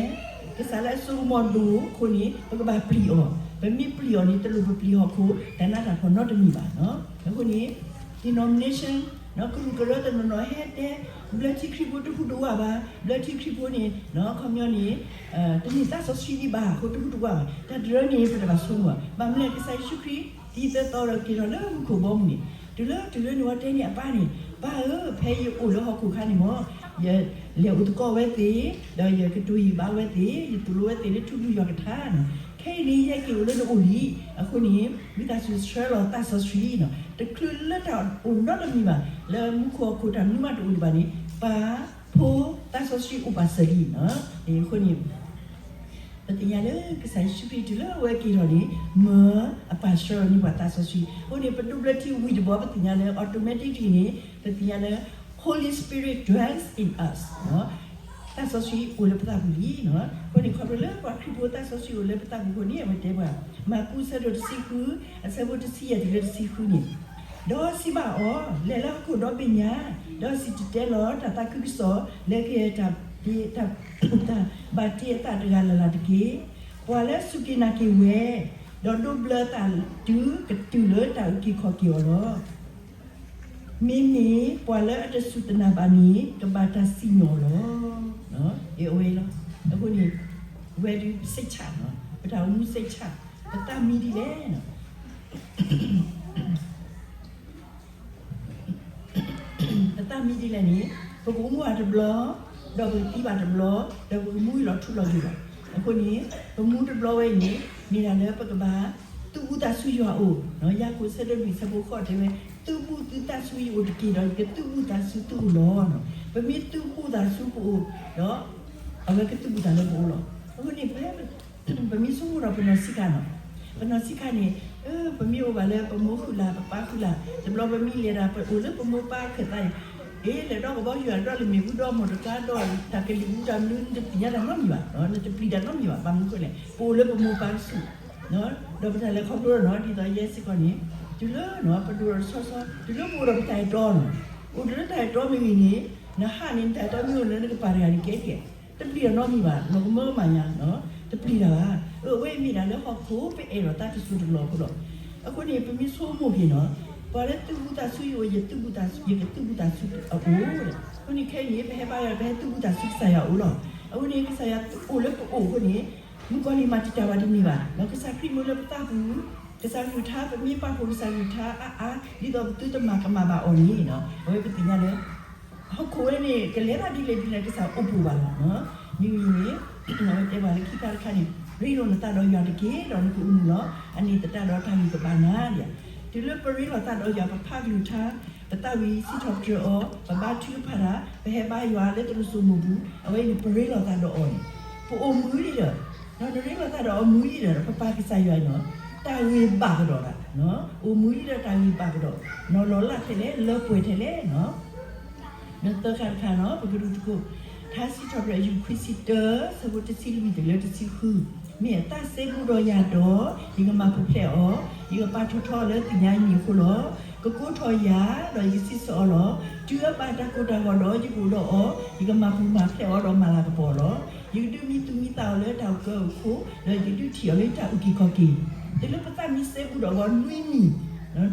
ကစၢ်လၢအစိကမီၤဒိၣ်အဃိန့ၣ် ပကဘၣ်ပျံၤအီၤ. ပမ့ၢ်ပျံၤအီၤန့ၣ် တလိၣ်ပပျံၤဟီၣ်ခိၣ် တၢ်နးတၢ်ဖှီၣ်နီတမံၤဘၣ်. အဃိန့ၣ် denomination ကရူၢ်ကရၢတနီၤနီၤဟဲတဲ ဘျၢထံခရံာ်ဖိတဟူးတဝးဘၣ်, ဘျၢထံခရံာ်ဖိန့ၣ် ခီပညီန့ၣ် တမ့ၢ်သးစီဆှံဒံးဘၣ်အဃိတဟူးတဝးဘၣ်. တၢ်တရၢန့ၣ် ပတဘၣ်ဆိကမိၣ်ဘၣ်. ဘၣ်မနုၤလဲၣ် ကစၢ်ယ့ၣ်ၡူးခရံာ် တံၤသၢသီဒီးက့ၤထီၣ်လၢမူခိၣ်ဘီမုၢ်န့ၣ် တုၤလၢ တုၤလၢန့ၣ် အဝဲတဲန့ၢ်အပၢ်န့ၣ်, ပၢ်ဧၢ, ဖဲယအိၣ်လၢဟီၣ်ခိၣ်အခါန့ၣ်မ့ၢ် ယလဲၤအိၣ်သကိးဝဲသ့ၣ်, ဒီးယကတိၤယံာ်ဘါဝဲသ့ၣ်, ယသိၣ်လိဝဲသ့ၣ်လၢထူကရူၢ်ယွၤကထါန့ၣ်, ခဲအံၤန့ၣ် ယဟဲက့ၤအိၣ်လၢနအိၣ်လံ. အဃိန့ၣ် ဝံသးစူၤဆှၢလီၤသးစီဆှံန့ၣ် တချုးလၢတၢ်အိၣ်နီတမံၤဘၣ်, လၢမူခိၣ်ဟီၣ်ခိၣ်တၢ်မနုၤမးတအိၣ်ဒံးဘၣ်န့ၣ် ပၢ်, ဖိ, သးစီဆှံအိၣ်ပာ်စၢၤလံ. အဃိန့ၣ် ပသ့ၣ်ညါလၢကစၢ်ယ့ၣ်ၡူးခရံာ်တုၤလၢအဝဲက့ၤထီၣ်န့ၣ် မၢအပာ်ဆှၢအီၤန့ၢ်ပှၤသးစီဆှံ. အဃိန့ၣ် ပဒိးဘျၢထံဝံၤတဘျီ ပသ့ၣ်ညါလၢ automatically န့ၣ် ပသ့ၣ်ညါလၢ Holy Spirit dwells in us သးစီဆှံအိၣ်လၢပသးပူၤလံ. အဃိန့ၣ် ခီဖျိလၢပှၤခရံာ်ဖိသးစီဆှံအိၣ်လၢပသးပူၤအဃိန့ၣ် အဝဲတဲပှၤ မၢ်ကူးအဆၢဒိၣ်တဆံဃု အဆၢဖိတဆံယဲၢ်တုၤလၢတဆံဃုန့ၣ်, ဒီးစံးဘၣ်အီၤ, လဲၤလၢဟီၣ်ခိၣ်ဒီဘ့ၣ်ညါ, ဒီးစံၣ်တဲၤတဲလီၤတၢ်သးခုကစီၣ်လၢကယဲၢ်တၢ် တၢ်ဘၣ်တ့အသးတဂၤလၢ်လၢ်တက့ၢ်. ပှၤလၢစူၢ်က့ၤနာ်က့ၤဝဲ, ဒီးဒိးဘျၢသးတုၤကတုၤလၢတၢ်အုၣ်က့ၤခီၣ်က့ၤအီၤလီၤ. မ့မ့ၢ်ပှၤလၢအတစူၢ်တနာ်ဘၣ်န့ၣ် ကဘၣ်တၢ်စံၣ်ညီၣ်အီၤလီၤ. အဝဲလီၤ. အဃိန့ၣ် ဝဲဒုးစိတ်ချ, ပတၢ်အိၣ်မူစိတ်ချ, ပသးမံဒ်လဲၣ်. ပသးမံဒ်လဲၣ်န့ၣ် ပကအိၣ်မူဘၣ်တဘျီ, ဒီးပကသံဘၣ်တဘျီ, ဒီးပကမူလီၤထူလီၤယိာ်လီၤ. အဃိန့ၣ် ပမူတဘျီဝဲအံၤန့ၣ် မ့ၢ်ဒၣ်လၢပကဘၣ် သုးဘူးသးဆူယွၤအအိၣ်, ယၤကိာ်ဆၢဒိၣ်လွံၢ်ဆၢဖိဃိးတဲဝဲ, သုးဘူးသုသးဆူယအိၣ်တက့ၢ်ဒီး ယကသုးဘူးသးဆူသုအိၣ်လီၤ. ပမ့ၢ်သုးဘူးသးဆူပအိၣ်ဒီး အဝဲကသုးဘူးသးလၢပအိၣ်လီၤ. အဃိန့ၣ် ပမ့ၢ်ဆိကမိၣ်ဒီးပနီၢ်ဆံးခါန့ၣ်, ပနီၢ်ဆံးခါန့ၣ် ပမ့ၢ်အိၣ်ဘၣ်လၢပမိၢ်ဃုာ်လၢ် ပပၢ်ဃုာ်လၢ်, တဘျီပမ့ၢ်လဲၤဒၣ် ပအိၣ်လၢပမိၢ်ပၢ်ခၢၣ်သးန့ၣ်, အ့ လဲၤဒီးကဘီယူၤဒီးလၢမ့ၣ်အူဒီးမီၢ်တကါဒီး တၢ်ကလံၤအူတၢ်မနုၤ နတသ့ၣ်ညါတၢ်နီတမံၤဘၣ်, နတပျံၤတၢ်နီတမံၤဘၣ်. ဘၣ်မနုၤအဃိလဲၣ်, ပအိၣ်လၢပမိၢ်ပၢ်ကဆူၣ်, ဒီးပတၢ်လဲၤခီဖျိဒီးနီၤ ဒ်သိးယဲစ့ၢ်ကီးန့ၣ်, တုၤလၢပဒိၣ်ဒီးဆီဆီ တုၤလၢပအိၣ်ဒီးပတၢ်အဲၣ်တီနီၤ, အိၣ်တုၤလၢတၢ်အဲၣ်တီမ့ၢ်ဂ့ၤန့ၣ်, နဟးန့ၣ် နတၢ်အဲၣ်တီမ့ၢ်အိၣ်လၢနကပၤတဂၤန့ၣ်ကဲကဲ တပျံၤတၢ်နီတမံၤဘၣ်, လီၤကမၢကမၣ်ညါ, တပျံၤတၢ်ဘၣ်. အဝဲအံၤမ့ၢ်ဒၣ်လၢဟီၣ်ခိၣ်ပအဲၣ်ဒိးသးတစိၢ်တလီၢ်ဖိလီၤ. အဃိန့ၣ် ပမ့ၢ်ဆိကမိၣ်က့ၤနီၤ, ပှၤလၢသုးဘူးသးဆူယအိၣ် ယသုးဘူးသးဆူ ယကသုးဘူးသးဆူအအိၣ်. အဃိန့ၣ်ခဲအံၤန့ၣ် ပဟဲဘါယွၤ ပဟဲသုးဘူးသးဆူကစၢ်ယွၤအအိၣ်လီၤ. အဃိန့ၣ် ကစၢ်ယွၤအိၣ်လၢပအိၣ်အဃိန့ၣ် မုၣ်ကီၤလံၢ်မၤတံာ်တာ်ဝဲတန့ၢ်ဘၣ်. ကစၢ်ခရံာ်မ့ၢ်လၢပသးပူၤ, ကစၢ်ကလုၢ်ကထါ ပမ့ၢ်ပာ်ဖှိၣ်ကစၢ်ကလုၢ်ကထါအါအါ ဒ်သိးပသုတမၤကမၣ်ဘၣ်အီၤန့ၣ်, အဝဲပသ့ၣ်ညါလၢ ဟီၣ်ခိၣ်ဝဲန့ၣ် ကလဲၤဘၣ်ဒ်လဲၣ်ဒ်လဲၣ် ကစၢ်အိၣ်ပူၤဘၣ်လီၤ. မ့ၢ်ဝံၤန့ၣ် အဝဲတဲပှၤလၢခံခါတခါန့ၣ်, ရ့လိာ်နသးဒီးယွၤတက့ၢ် ဒီးနကအုမူလီၤ. အန့ၣ်သတးဒီးတၢ်ဂံၢ်ကဘါနၤဒံး. တုၤလၢပရ့လိာ်သးဒီးယွၤ ပဖးကလုၢ်ကထါ, ပသးဝံၣ်စံးထီၣ်ပတြၢၤအီၤ, ပဘါထုကဖၣ်တၢ်, ပဟဲဘါယွၤလၢတရူးစိမိၢ်ပူၤ, အဝဲအံၤန့ၣ်ပရ့လိာ်သးဒီးအီၤန့ၣ်, ပအိၣ်မုာ်လံဒီး နရ့လိာ်သးဒီးအီၤမုာ်လံဒီး ပပၢ်ကစၢ်ယွၤအံၤနီၤ, တၢ်ဂ့ၤဘၣ်ကဒီးဘၣ်, အိၣ်မုာ်လံဒီးတၢ်ဂ့ၤဘၣ်ကဒီး, နီၢ်လီၤလၢ်ထဲလဲၣ် လၢပှဲၤထဲလဲၣ်နီၤ. ဒီးသၢခါတခါနီၤ ပကဒုးသကိး ထါစံးထီၣ်ပတြၢၤ အယူၢ်ခွံဆံတၢ ဆၢဖိတဆံလွံၢ်တုၤလၢတဆံဃု, မ့ၢ်အသးစဲဘူးဒီးယၤဒီး ယကမၤပူၤဖျဲးအီၤ, ယကပာ်ထီၣ်ထီအီၤလၢသ့ၣ်ညါအံၤန့ၣ်အဃိလီၤ. ကကိးထီၣ်ယၤ ဒီးယကစံးဆၢအီၤလီၤ. တုၤအဘၣ်တၢ်ကိၢ်တၢ်ဂီၤဒီး ယကအိၣ်ဒီးအီၤ, ယကမၤပူၤမၤဖျဲးအီၤဒီးမၤလၤကပီၤအီၤလီၤ. ယကဒုးမံသူၣ်မံသးအီၤလၢတၢ်အုၣ်ကၢအုၣ်ခိၣ်, ဒီးယကဒုးထံၣ်အီၤလၢတၢ်အုၣ်က့ၤခီၣ်က့ၤ, တုၤလၢပသးမံစဲဘူးဒီးအီၤနွံနံၣ်,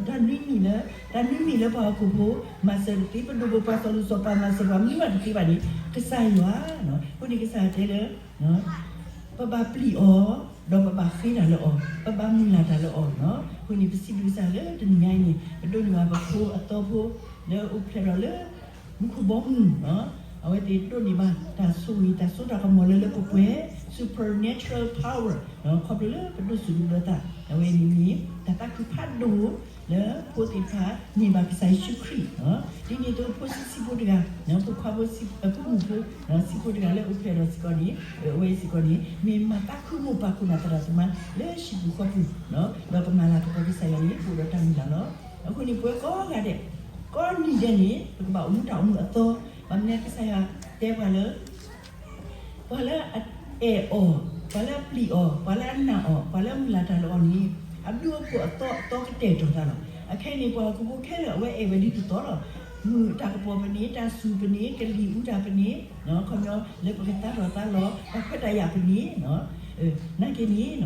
တၢ်နွံနံၣ်လၢ, တၢ်နွံနံၣ်လၢပှၤဟီၣ်ခိၣ်ဖိ မၤစၢၤတသ့, ပဒိၣ်ပပှၢ်စီၤလိၤစီၤပၤမၤစၢၤပှၤမနုၤမးတသ့ဘၣ်န့ၣ် ကစၢ်ယွၤ, အဃိန့ၣ်ကစၢ်ယွၤတဲလၢ ပဘၣ်ပျံၤအီၤ, ဒီးပဘၣ်ဃ့တၢ်လၢအီၤ, ပဘၣ်မုၢ်လၢ်တၢ်လၢအီၤနီၤ. အဃိန့ၣ် ပစံးဘျုးကစၢ်လၢတနံၤညါအံၤန့ၣ် ပဒိးန့ၢ်ဘၣ်ပဖိအသီဖိ လၢအိၣ်ဖျဲၣ်ထီၣ်လၢ မူခိၣ်ဘီမုၢ်နီၤ, အဝဲသ့ၣ်ဒိးန့ၢ်ဘၣ်တၢ်ဆိၣ်ဂ့ၤ တၢ်စိတၢ်ကမီၤလၢ လၢပှဲၤပှဲၤ supernatural power ခီဖျိလၢပဒိးစူၢ်ဒိးဘျၢသး, အဝဲန့ၣ်မ့ၢ်တၢ်သးခုဖးဒိၣ် လၢဖိသ့ၣ်တဖၣ်န့ၢ်ဘၣ်ကစၢ်ယ့ၣ်ၡူးခရံာ်, ဒ်န့ၣ်အသိးဖိဆံးဆံးဖိတဂၤ, ဖိခွါဖိဆံး, ဖိမုၣ်ဖိဆံးဖိတဂၤလၢအိၣ်ဖျဲၣ်ထီၣ်စ့ၢ်ကီးန့ၣ်, အဝဲစ့ၢ်ကီးန့ၣ် မ့ၢ်မၤသးခုမိၢ်ပၢ်ခိၣ်နၢ်သရၣ်သမါလၢဟံၣ်ပူၤဃီပူၤ, ဒီးကမၤလၤကပီၤကစၢ်ယွၤန့ၣ် ကအိၣ်ဒီးတၢ်မုၢ်လၢ်လီၤ. အဃိန့ၣ် ပဝဲကိးဂၤဒဲး, ကိးနံၤဒဲးန့ၣ် ပကဘၣ်အိၣ်မူတၢ်အိၣ်မူအသီ, ဘၣ်မနုၤလဲၣ် ကစၢ်ယွၤတဲပှၤလၢ ပှၤလၢအအဲၣ်အီၤ, ပှၤလၢအပျံၤအီၤ, ပှၤလၢအနာ်အီၤ, ပှၤလၢအမုၢ်လၢ်တၢ်လၢအီၤန့ၣ် အဘျုးအဖှိၣ်အသီအသီကတဲာ်ကတီၤသးလီၤ. အခဲအံၤန့ၣ် ပှၤဟီၣ်ခိၣ်ဖိခဲလၢာ် အဝဲအဲၣ်ဝဲဒ်သိးသိးလီၤ. မုၢ်တၢ်ကပီၤပန့ၣ်, တၢ်စူၤပန့ၣ်, ကလံၤအူတၢ်ပန့ၣ်, ခီပညီလၢပကသါထီၣ်သါလီၤ တၢ်ခွဲးတၢ်ယာ်ပန့ၣ်, နာ်က့န့ၣ်,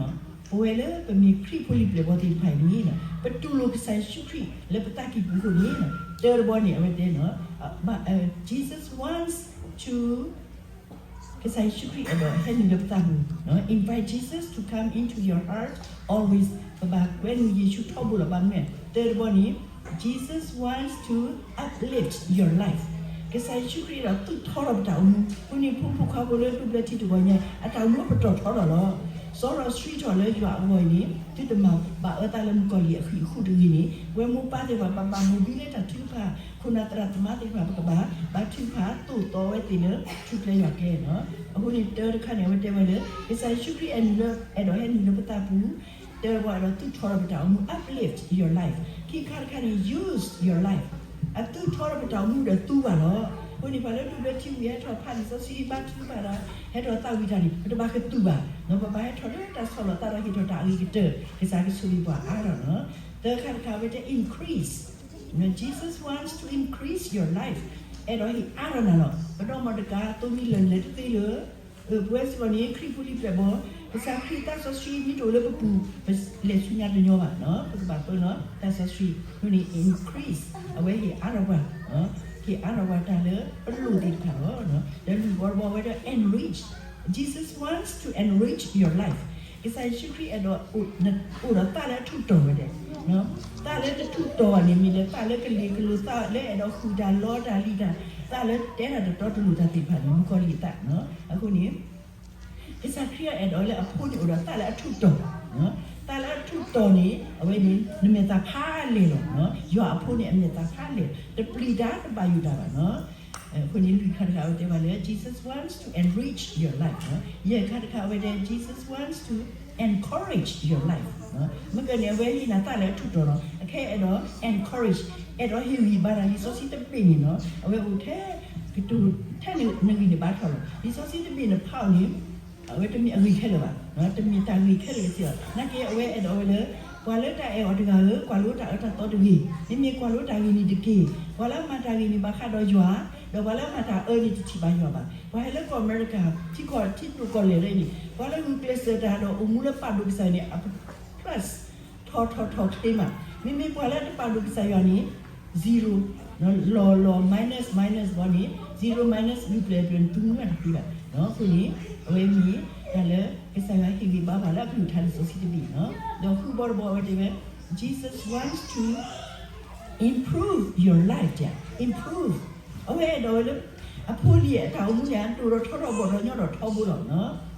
ပဝဲလၢပမ့ၢ်ခရံာ်ဖိလံၤပျဲၢ်ဘီသ့ၣ်တဖၣ်အံၤန့ၣ်, ပတူၢ်လိာ်ကစၢ်ယ့ၣ်ၡူးခရံာ်လၢပသးကံၢ်ပူၤအဃိန့ၣ်, တၢတဘီန့ၣ် အဝဲတဲ, Jesus wants to ကစၢ်ယ့ၣ်ၡူးခရံာ်အဲၣ်ဒိးဟဲနုာ်လၢပသးပူၤ, invite Jesus to come into your heart always. ပဘၣ်ကွဲနုာ်ယ့ၣ်ၡူးထီဘိလီၤ. ဘၣ်မနုၤလဲၣ်, တၢတဘီန့ၣ်, Jesus wants to uplift your life. ကစၢ်ယ့ၣ်ၡူးခရံာ်အဲၣ်ဒိးသူၣ်ထီထီၣ်ပတၢ်အိၣ်မူ, အဃိန့ၣ် ဖိမုၣ်ဖိခွါဖိလၢဒူပျဲၢ်ထံတဂီၤညါ အတၢ်အိၣ်မူပတီၢ်ထီထီၣ်လီၤ. စီထီၣ်ဆှံထီၣ်လၢယွၤအဂီၢ်အံၤန့ၣ် သုတမၤဘၣ်အၢသးလၢမုၣ်ကီၤလံၢ်အဃံးအဃူတဂ့ၤန့ၣ်, ပဝဲမိၢ်ပၢ်သ့ၣ်တဖၣ် ပဘၣ်မိၢ်ဘံလၢတၢ်ထုကဖၣ်, ခိၣ်နၢ်သရၣ်သမါသ့ၣ်တဖၣ် ပကဘၣ် ဘါထုကဖၣ်သိၣ်သီဝဲသ့ၣ်လၢ ထူကျဲယွၤကျဲလီၤ. အဃိန့ၣ် တၢတခါန့ၣ် အဝဲတဲဝဲလၢ ကစၢ်ယ့ၣ်ၡူးခရံာ်အဲၣ်ဒိးဟဲနုာ်လၢပသးပူၤ, တၢတဘီအဲၣ်ဒိးသူၣ်ထီထီၣ်ပတၢ်အိၣ်မူ uplift your life. ခံခါတခါန့ၣ် use your life. အသူၣ်ထီထီၣ်ပတၢ်အိၣ်မူဒီးသူဘၣ်လီၤ. အဃိန့ၣ် ပှၤလၢဒူပျဲၢ်ထံဝံၤ ဟဲထီၣ်ဖးလံာ်စီဆှံ ဘါထုကဖၣ်ဒီး ဟဲထီၣ်သးဝံၣ်တၢ်န့ၣ် ပတဘၣ်ကသူဘၣ်, ပဘၣ်ဟဲထီၣ်လၢတၢ်ဆီၣ်လီၤသးဒီးဟ့ၣ်ထီၣ်တၢ်အဂ့ၤကတၢၢ် ကစၢ်ကဆိၣ်ဂ့ၤပှၤအါထီၣ်လီၤ. တၢတခါတခါ အဝဲတဲ increase. Jesus wants to increase your life. အဲၣ်ဒိးဟ့ၣ်အါထီၣ်နၤလီၤ. ပဒီမါတကး သိမံၤလၢာ်လဲၤတသ့လၢ ပဝဲစ့ၢ်ကီးန့ၣ် ခရံာ်ဖိလံၤပျဲၢ်ဘီ, ကစၢ်ခရံာ်သးစီဆှံမ့ၢ်တအိၣ်လၢပပူၤ ပလဲၤဆူညါတညီဘၣ်, ပကဘၣ်ပၢလီၤသးစီဆှံ, အဃိန့ၣ် increase အဝဲဟ့ၣ်အါထီၣ်ပှၤ, ဟ့ၣ်အါထီၣ်ပှၤတၢ်လၢပလိၣ်သ့ၣ်တဖၣ်လီၤ. ဒီးလွံၢ်ဘီတဘီဝဲဒၣ် enrich, Jesus wants to enrich your life. ကစၢ်ယ့ၣ်ၡူးခရံာ်အဲၣ်ဒိး အိၣ်ဒီးသးလၢအထူးတီၤဝဲဒၣ်, သးလၢတထူးတီၤဘၣ်န့ၣ် မ့ၢ်လၢသးလၢကလံၤကလိၤ သးလၢအဲၣ်ဒိးဃုာ်တၢ်လီတၢ်လံၤတၢ်, သးလၢတဲတၢ်တတီတလိၤတၢ်သ့ၣ်တဖၣ်န့ၣ် မုၣ်ကီၤလံၢ်အသး, အဃိန့ၣ် ကစၢ်ခရံာ်အဲၣ်ဒိးလၢအဖိန့ၣ်အိၣ်ဒီးသးလၢအထူးတီၤ, သးလၢအထူးတီၤန့ၣ် အဝဲန့ၣ် နမဲာ်သၣ်ဖးလဲၢ်လီၤ. ယွၤအဖိန့ၣ်အမဲာ်သၣ်ဖးလဲၢ်, တပျံၤတၢ်တဘၣ်ယိၣ်တၢ်ဘၣ်. အဃိန့ၣ် လွံၢ်ခါတခါအဝဲတဲဘၣ်လၢ Jesus wants to enrich your life. ယဲၢ်ခါတခါအဝဲတဲ Jesus wants to encourage your life. မ့ၢ်ကန့ၣ် အဝဲဟ့ၣ်နၤသးလၢအထူးတီၤလီၤ. အခဲအံၤအဲၣ်ဒိး encourage, အဲၣ်ဒိးဟ့ၣ်ဂံၢ်ဘါနၤ လံာ်စီဆှံတဘ့ၣ်န့ၣ်နီၤ အဝဲအိၣ်ထဲ ကတိၤထဲနဂံၢ်န့ၣ်ဘါထီၣ်လီၤ. လံာ်စီဆှံတဘ့ၣ်နဖးအီၤန့ၣ် အဝဲတမ့ၢ်အဂ့ၢ်ခဲလၢာ်ဘၣ်, တမ့ၢ်တၢ်ဂ့ၢ်ခဲလၢာ်ကစ့ၢ်ဘၣ်. နာ်က့အဝဲအဲၣ်ဒိးဝဲလၢ ပှၤလၢတၢ်အဲၣ်အီၤတဂၤဧၢ, ကွၢ်လိတၢ်အၢတၢ်သီတဂ့ၤ, မ့မ့ၢ်ကွၢ်လိတၢ်ဂ့ၤန့ၣ်တက့ၢ်. ပှၤလၢအမၤတၢ်ဂ့ၤန့ၣ် ဘၣ်ဃးဒီးယွၤ, ဒီးပှၤလၢအမၤတၢ်အၢန့ၣ် တထံၣ်ဘၣ်ယွၤဘၣ်. ပှၤဟဲလၢကီၢ်အမဲရကၤ ထံကီၢ်ထံဒိၣ်ကီၢ်လဲၢ်လၢအံၤန့ၣ် ပှၤလၢဂုာ်ကျဲးစၢးတၢ်ဒီးအိၣ်မူလၢပာ်ဒိၣ်ကစၢ်ယွၤန့ၣ် အ plus ထီၣ်ထီၣ်ထီၣ်ချ့မး. မ့မ့ၢ်ပှၤလၢတပာ်ဒိၣ်ကစၢ်ယွၤန့ၣ် zero လီၤလီၤ minus minus ဘီန့ၣ် zero minus ဂုာ်ကျဲးစၢးန့ၣ် သုမူဘၣ်တသ့ဘၣ်. အဃိန့ၣ် အဝဲမ့ၢ်တၢ်လၢကစၢ်ယွၤဟ့ၣ်ဂံၢ်ဘါပှၤလၢအကလုၢ်ကထါလံာ်စီဆှံတဘ့ၣ်နီၤ. ဒီးဃုဘီတဘီအဝဲတဲဝဲ Jesus wants to improve your life တၢ် improve အဝဲအဲၣ်ဒိးဝဲလၢ အဖိလံၤအတၢ်အိၣ်မူန့ၣ် အဒိၣ်ထီၣ်ထီထီၣ်ဘီၣ်ထီၣ်ညီထီၣ်ထီဘိလီၤ.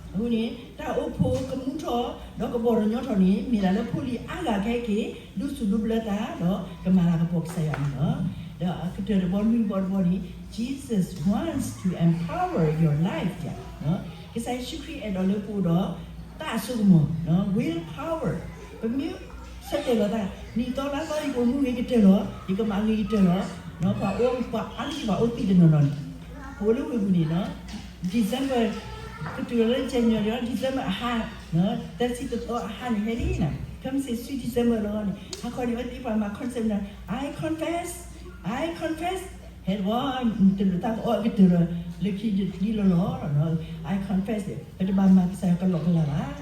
အဃိန့ၣ် တၢ်အိၣ်ဖှိၣ်ကမူထီၣ် ဒီးကဘီၣ်ထီၣ်ညီထီၣ်န့ၣ် မ့ၢ်ဒၣ်လၢဖိလံၤအါဂၤခဲက့ၤ ဒိးစူၣ်ဒိးဘျၢသး ဒီးကမၤလၤကပီၤကစၢ်ယွၤန့ၣ်လီၤ. ဒီးအကတၢၢ်တဘီနွံဘီတဘီန့ၣ် Jesus wants to empower your life တၢ် ကစၢ်ယ့ၣ်ၡူးခရံာ်အဲၣ်ဒိးလၢပအိၣ်ဒီး သးအစိကမီၤ will power ပမ့ၢ်ဆၢတဲာ်လီၤသး နံၣ်သီလါသီယကအိၣ်မူဂ့ၤကတၢၢ်လီၤ, ယကမၤဂ့ၤကတၢၢ်လီၤ. ပှၤအိၣ်ပှၤအါတက့ၢ်ပှၤအိၣ်သံတနီၤနီၤန့ၣ် ပအိၣ်လၢဝ့ၢ်ပူၤန့ၣ်နီၤ December ကတုၤလီၤလၢ January ဒီး December အဟါ သၢဆံတသီအဟါန့ၣ် ဟဲလံနီၤ ခဲမုၢ်ဆ့ၣ်ဆူ December လီၤန့ၣ် ဟါခီန့ၣ် အဝဲသ့ၣ်ပှၤမၤ concert နီၤ I confess, I confess ဟဲတဝီ တလိၣ်သးကအီၣ်အကတၢၢ်ဒီး လၢခံဒ်လီၤလီၤ I confess ပတဘၣ်မၤကစၢ်ယွၤကလီကလီဘၣ်.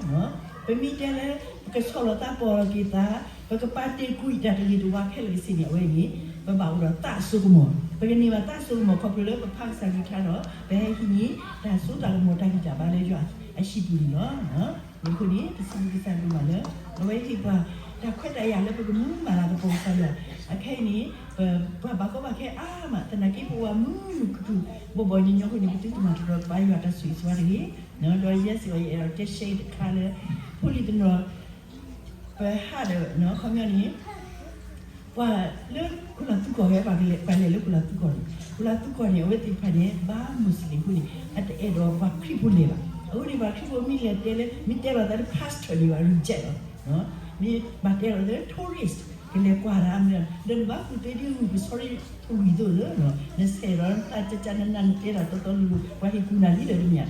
ပမ့ၢ်တဲလၢ ပကဆီၣ်လီၤသးပီၢ်လီၤက့ၤသး ပကပာ်တ့ၢ်ကွံာ်တၢ်တဂ့ၤတဝါခဲလၢာ်ကစ့ၢ်န့ၣ် အဝဲန့ၣ် ပဘၣ်အိၣ်ဒီးသးအစိကမီၤ ပကန့ၢ်ဘၣ်သးအစိကမီၤခီဖျိလၢပဖးကစၢ်ကလုၢ်ကထါဒီး ပဟဲဟံးန့ၢ်တၢ်စိတၢ်ကမီၤတၢ်ဂံၢ်တၢ်ဘါလၢယွၤအဟံၣ်ပူၤန့ၣ်လီၤ. အဃိန့ၣ် ပစံးဘျုးကစၢ်ဒိၣ်မးလၢ အဝဲဟ့ၣ်ပှၤတၢ်ခွဲးတၢ်ယာ်လၢပကမူမၤလၤကပီၤကစၢ်ယွၤ အခဲအံၤန့ၣ် ပပှၤဘၣ်ကီဘၣ်ခဲအါမး သနာ်က့ပအိၣ်မုာ်မုာ်ခုၣ်ခုၣ် ဘီၣ်ဘီၣ်ညီညီအဃိန့ၣ် ပသုတမၤတရီတပါယွၤတၢ်ဆိၣ်ဂ့ၤဆိၣ်ဝါတဂ့ၤ. ဒီးယဲစ့ၢ်ကီးယအဲၣ်ဒိးတဲရှဲတခါလၢ ဖိလံၤတနီၤ ပဟးဒီး ခီပညီန့ၣ် ပှၤလၢခိၣ်လီၤသူကီၢ်ဂ့ၤ ပှၤလဲၤလၢခိၣ်လီၤသူကီၢ်န့ၣ် ခိၣ်လီၤသူကီၢ်န့ၣ် အဝဲသ့ၣ်တဖၣ်န့ၣ် ဘါမူးစလ့ၣ်အဃိန့ၣ် အတအဲၣ်ဒိးပှၤခရံာ်ဖိလဲၤဘၣ်. အဃိန့ၣ် ပှၤခရံာ်ဖိမ့ၢ်လဲၤတဲလၢ မ့ၢ်တဲလီၤသးလၢ pastor န့ၣ် ဘၣ် reject လီၤ. မ့ၢ်ဘၣ်တဲလီၤသးလၢ tourist ကလဲၤကွၢ်တၢ်မ့ၢ် ဒီးနဘၣ်ကူၣ်သ့ဒ်ဂုၢ်ကဆီထီၣ်ထူၣ်ဝံၤသိးလၢ နဆဲးဒီးနသးကကနန နတဲတၢ်တီတီလိၤလိၤ ပှၤဟ့ၣ်ကူၣ်နၤလံဒီးတမ့ၢ်ဧါ.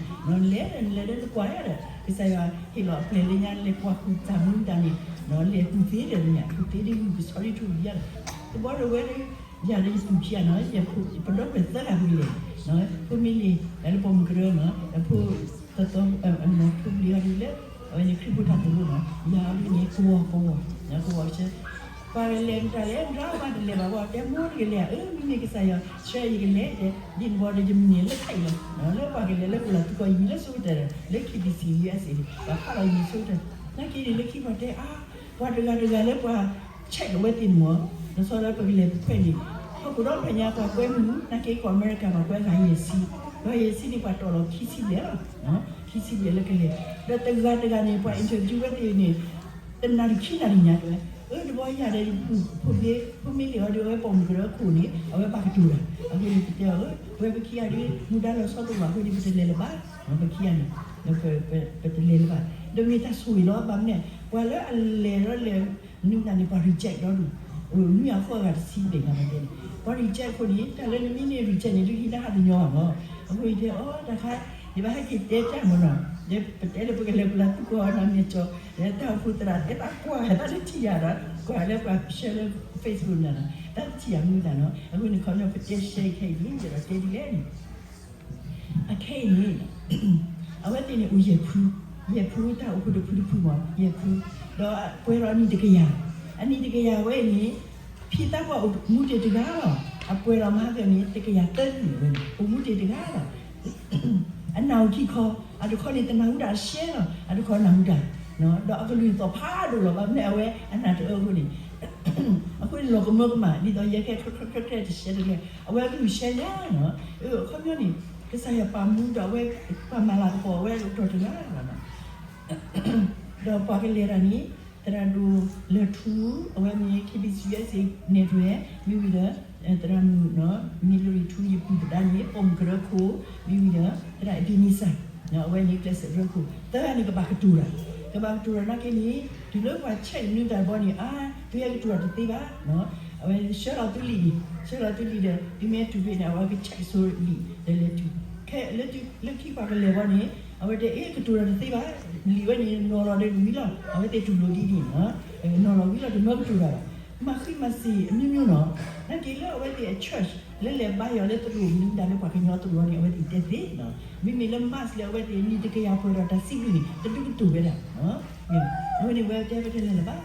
လဲၤဒီးနလဲၤဒီးနကွၢ်ယါဒီး ကစၢ်ယွၤဟ့ၣ်လီၤအပျဲၢ်လၢညါ လဲၤကွၢ်ကူၣ်တၢ်မူတၢ်န့ၣ် လဲၤကူၣ်သ့ဒီးတမ့ၢ်ဧါ ကူၣ်သ့ဒ်ဂုၢ်ကဆီထီၣ်ထူၣ်ဝံၤယါဒီး တဘီဒီးဝဲဒီး ယၤဒီးယသူၣ်ခံဂၤနီၤ, ယဖိ ပဒီပုၢ်ဝဲၢ်သၢဂၤပကလဲၤ, ဖိမ့ၢ်လံၤ လၢပိာ်မုၣ်ကရၢနီၤ, ဖိ သၢသီ ဖိပျံၤအီၤဒ်လၢ အဝဲန့ၣ်ခရံာ်ဖိထးသဘိနီၤ, ယၤအီၤဒ်န့ၣ် ကဝီၤ ကဝီၤ ကဝီၤဆၢ ပှၤကလဲၤမတၤလဲၣ် မတၤဘၣ်တလဲၤဘၣ်ဘၣ် တဲမိၢ်တကလဲၤဧၢ, မ့မ့ၢ်ကစၢ်ယွၤဆှၢယကလဲၤ တဲ ဒ်န့ၣ်ဘီဒီးယမံၤန့ၣ်လၢခဲအံၤလီၤ, လၢပှၤကလဲၤလၢပလီၢ်သူကီၢ်ယံၤလၢဆိကတၢၢ် လၢ K B C U S A န့ၣ် ပှၤဖးလီၤယံၤဆိကတၢၢ်, နာ်က့န့ၣ်လၢခံပှၤတဲအါ ပှၤတဂၤတဂၤလၢပှၤ check အဝဲသ့ၣ်န့ၣ်မ့ၢ် လီၤဆီလၢပကလဲၤပခွဲးန့ၣ် ဟီၣ်ခိၣ်ဒီဖျၢၣ်ညါပှၤကွဲမုာ် နာ်က့ကီၢ်အမဲရကၤပှၤကွဲဂၤယဲၢ်ဆံ, ဂၤယဲၢ်ဆံန့ၣ် ပှၤတီၣ်လီၤခံဆံဘျဲၣ်လီၤ, ခံဆံဘျဲၣ်လၢကလဲၤ, ဒီးတဂၤတဂၤန့ၣ် ပှၤ interview ဝဲသ့ၣ်န့ၣ် တနၣ်ရံၣ်ခံနၣ်ရံၣ်ညါတဲဝဲ, အၢ တဘျီယၤဒီးယပုၢ်ဖိဘ့ ဖိမ့ၢ်လံၤအီၤဒီးအဝဲပိာ်မုၣ်ကရၢခိၣ်န့ၣ် အဝဲဘၣ်ကတိၤတၢ်, အဃိန့ၣ်ပတဲအီၤ အၢ ပဝဲပခံဂၤဒ် မူဒါလီၤဆီတအိၣ်ဘၣ်အဃိန့ၣ် ပတလဲၤလၢၤဘၣ်, ပခံဂၤန့ၣ် ပတလဲၤလၢၤဘၣ်, ဒီးမ့ၢ်တၢ်ဆိၣ်ဂ့ၤလီၤ ဘၣ်မနုၤလဲၣ် ပှၤလၢအလဲၤဒီးလဲၤ နုၤတၢ်န့ၣ် ပှၤ reject ဒီဒူၣ်, အိၣ်နွံဂၤဃိးဂၤတဆံဘျဲၣ်ညါဘၣ်တဲန့ၣ်, ပှၤ reject အဃိန့ၣ် တၢ်လၢနမ့ၢ်န့ၢ် reject န့ၣ် ဒုးဟံးတၢ်ဟးတညီဘၣ်မး, အဃိယတဲအီၤတၢ်ခါ ယဘၣ်ဟဲက့ၤတဲတၢ်မးနီၤ, ဒီးပတဲလၢပကလဲၤပလီၢ်သူကီၢ်နၤမဲာ်ကၠီ, ဒီးတၢ်အိၣ်ဖှိၣ်သရၣ်တဲတၢ်ကွၢ်တၢ်တထံၣ်ယၤဒီး ကွၢ်လၢပှၤ share လၢ Facebook နၤနီၤ, တၢ်တထံၣ်ယၤမနုၤတၢ်နီၤ, အဃိန့ၣ်ခီဖျိပတဲ share ခဲအံၤန့ၣ် ယဒီးတဲဒ်လဲၣ်န့ၣ် အခဲအံၤန့ၣ် အဝဲသ့ၣ်န့ၣ်အိၣ်ယဲၢ်ဖု, ယဲၢ်ဖုတၢ်အိၣ်ဖှိၣ်တဖုတဖုမး ယဲၢ်ဖု, ဒီးပှဲၤဒီးအနံၣ်တကယၤ, အနံၣ်တကယၤဝဲအံၤန့ၣ် ဖံသးပှၢ်အိၣ်မူတ့ၢ်တဂၤလီၤ, အပှဲၤဒီးမၤသ့ၣ်န့ၣ် တကယၤသၢနံၣ်ဝဲန့ၣ် အိၣ်မူတ့ၢ်တဂၤလီၤ အနၢ်အိၣ်ခံခီ, အတခီန့ၣ် တနၢ်ဟူတၢ်ရှဲလီၤ, အတခီနၢ်ဟူတၢ်, ဒီးအကလုၢ်သီၣ်ဖးဒိၣ်လီၤ, ဘၣ်မနုၤအဝဲအနၢ်တအၢအဃိန့ၣ်, အဃိန့ၣ်လီၤကမၢကမၣ် ဒ်သိးယဲခဲ ခရၢခရၢခရၢတရှဲတလဲ, အဝဲအကလုၢ်ရှဲညါနီၤ, အခီပညီန့ၣ် ကစၢ်ယွၤပာ်မူဒီးအဝဲ ပှၤမၤလၤကပီၤအဝဲအကတီၢ်တဂၤလီၤ ဒီးပှၤကလဲၤတၢ်န့ၣ် သရၣ်ဒိၣ်လၢၢ်ထူ, အဝဲမ့ၢ် K B C U S A နဲၣ်ဒွဲၣ်, မ့ၢ်ဝံၤဒီး သရၣ်မုၣ် မ့ၢ်လရံၣ်ထူ ယပုၢ်သဒါန့ၣ် ပိာ်မုၣ်ကရၢခိၣ်, မ့ၢ်ဝံၤဒီး သရၣ်အ့ဘ့နံစၢ်, အဝဲန့ၣ်ကျဲးစၢးကရၢခိၣ်, သၢဂၤန့ၣ်ကဘၣ်ကတိၤတၢ်, ကဘၣ်ကတိၤတၢ်နာ်က့န့ၣ် တုၤလၢပှၤ check နုၤတၢ်ဘီန့ၣ် အါ သုဟဲကတိၤတၢ်တသ့ဘၣ်, အဝဲဆှၢလီၤသုလံာ်န့ၣ်, ဆှၢလီၤသုလံာ်ဒီး သုမ့ၢ်ဟဲတုၤဖဲန့ၣ် အဝဲက check ဆိလံာ်ဒီးလဲၤတုၤ, ခဲ လၢခံပှၤကလဲၤဘီန့ၣ် အဝဲတဲအ့ၣ် ကတိၤတၢ်တသ့ဘၣ်, လံာ်ဝဲန့ၣ် နီၤလီၤဒီးဝံၤလီၤ, အဝဲသ့ၣ်တူၢ်လိာ်ဒ်န့ၣ်, နီၤလီၤဝံၤလီၤ တမၢကတိၤတၢ်ဘၣ်, မၤဃံမၤစ့ၤအမျိုးမျိုးနီၤ, နာ်က့လၢအဝဲသ့ၣ်အ church လၢလဲၤဘါယွၤလၢသရိာ်မနုၤဒၣ်လၢပှၤကညီသရိာ်န့ၣ် အဝဲသ့ၣ်တဲသ့, မ့မ့ၢ်လၢ mass လၢအဝဲသ့ၣ်နံၣ်တကယၤပှဲၤဒီးတၢ်စံးဘျုးန့ၣ် တဒူကတိၤဝဲဒၣ်, အဝဲန့ၣ်ဝဲတဲဝဲတလဲၤလၢၤဘၣ်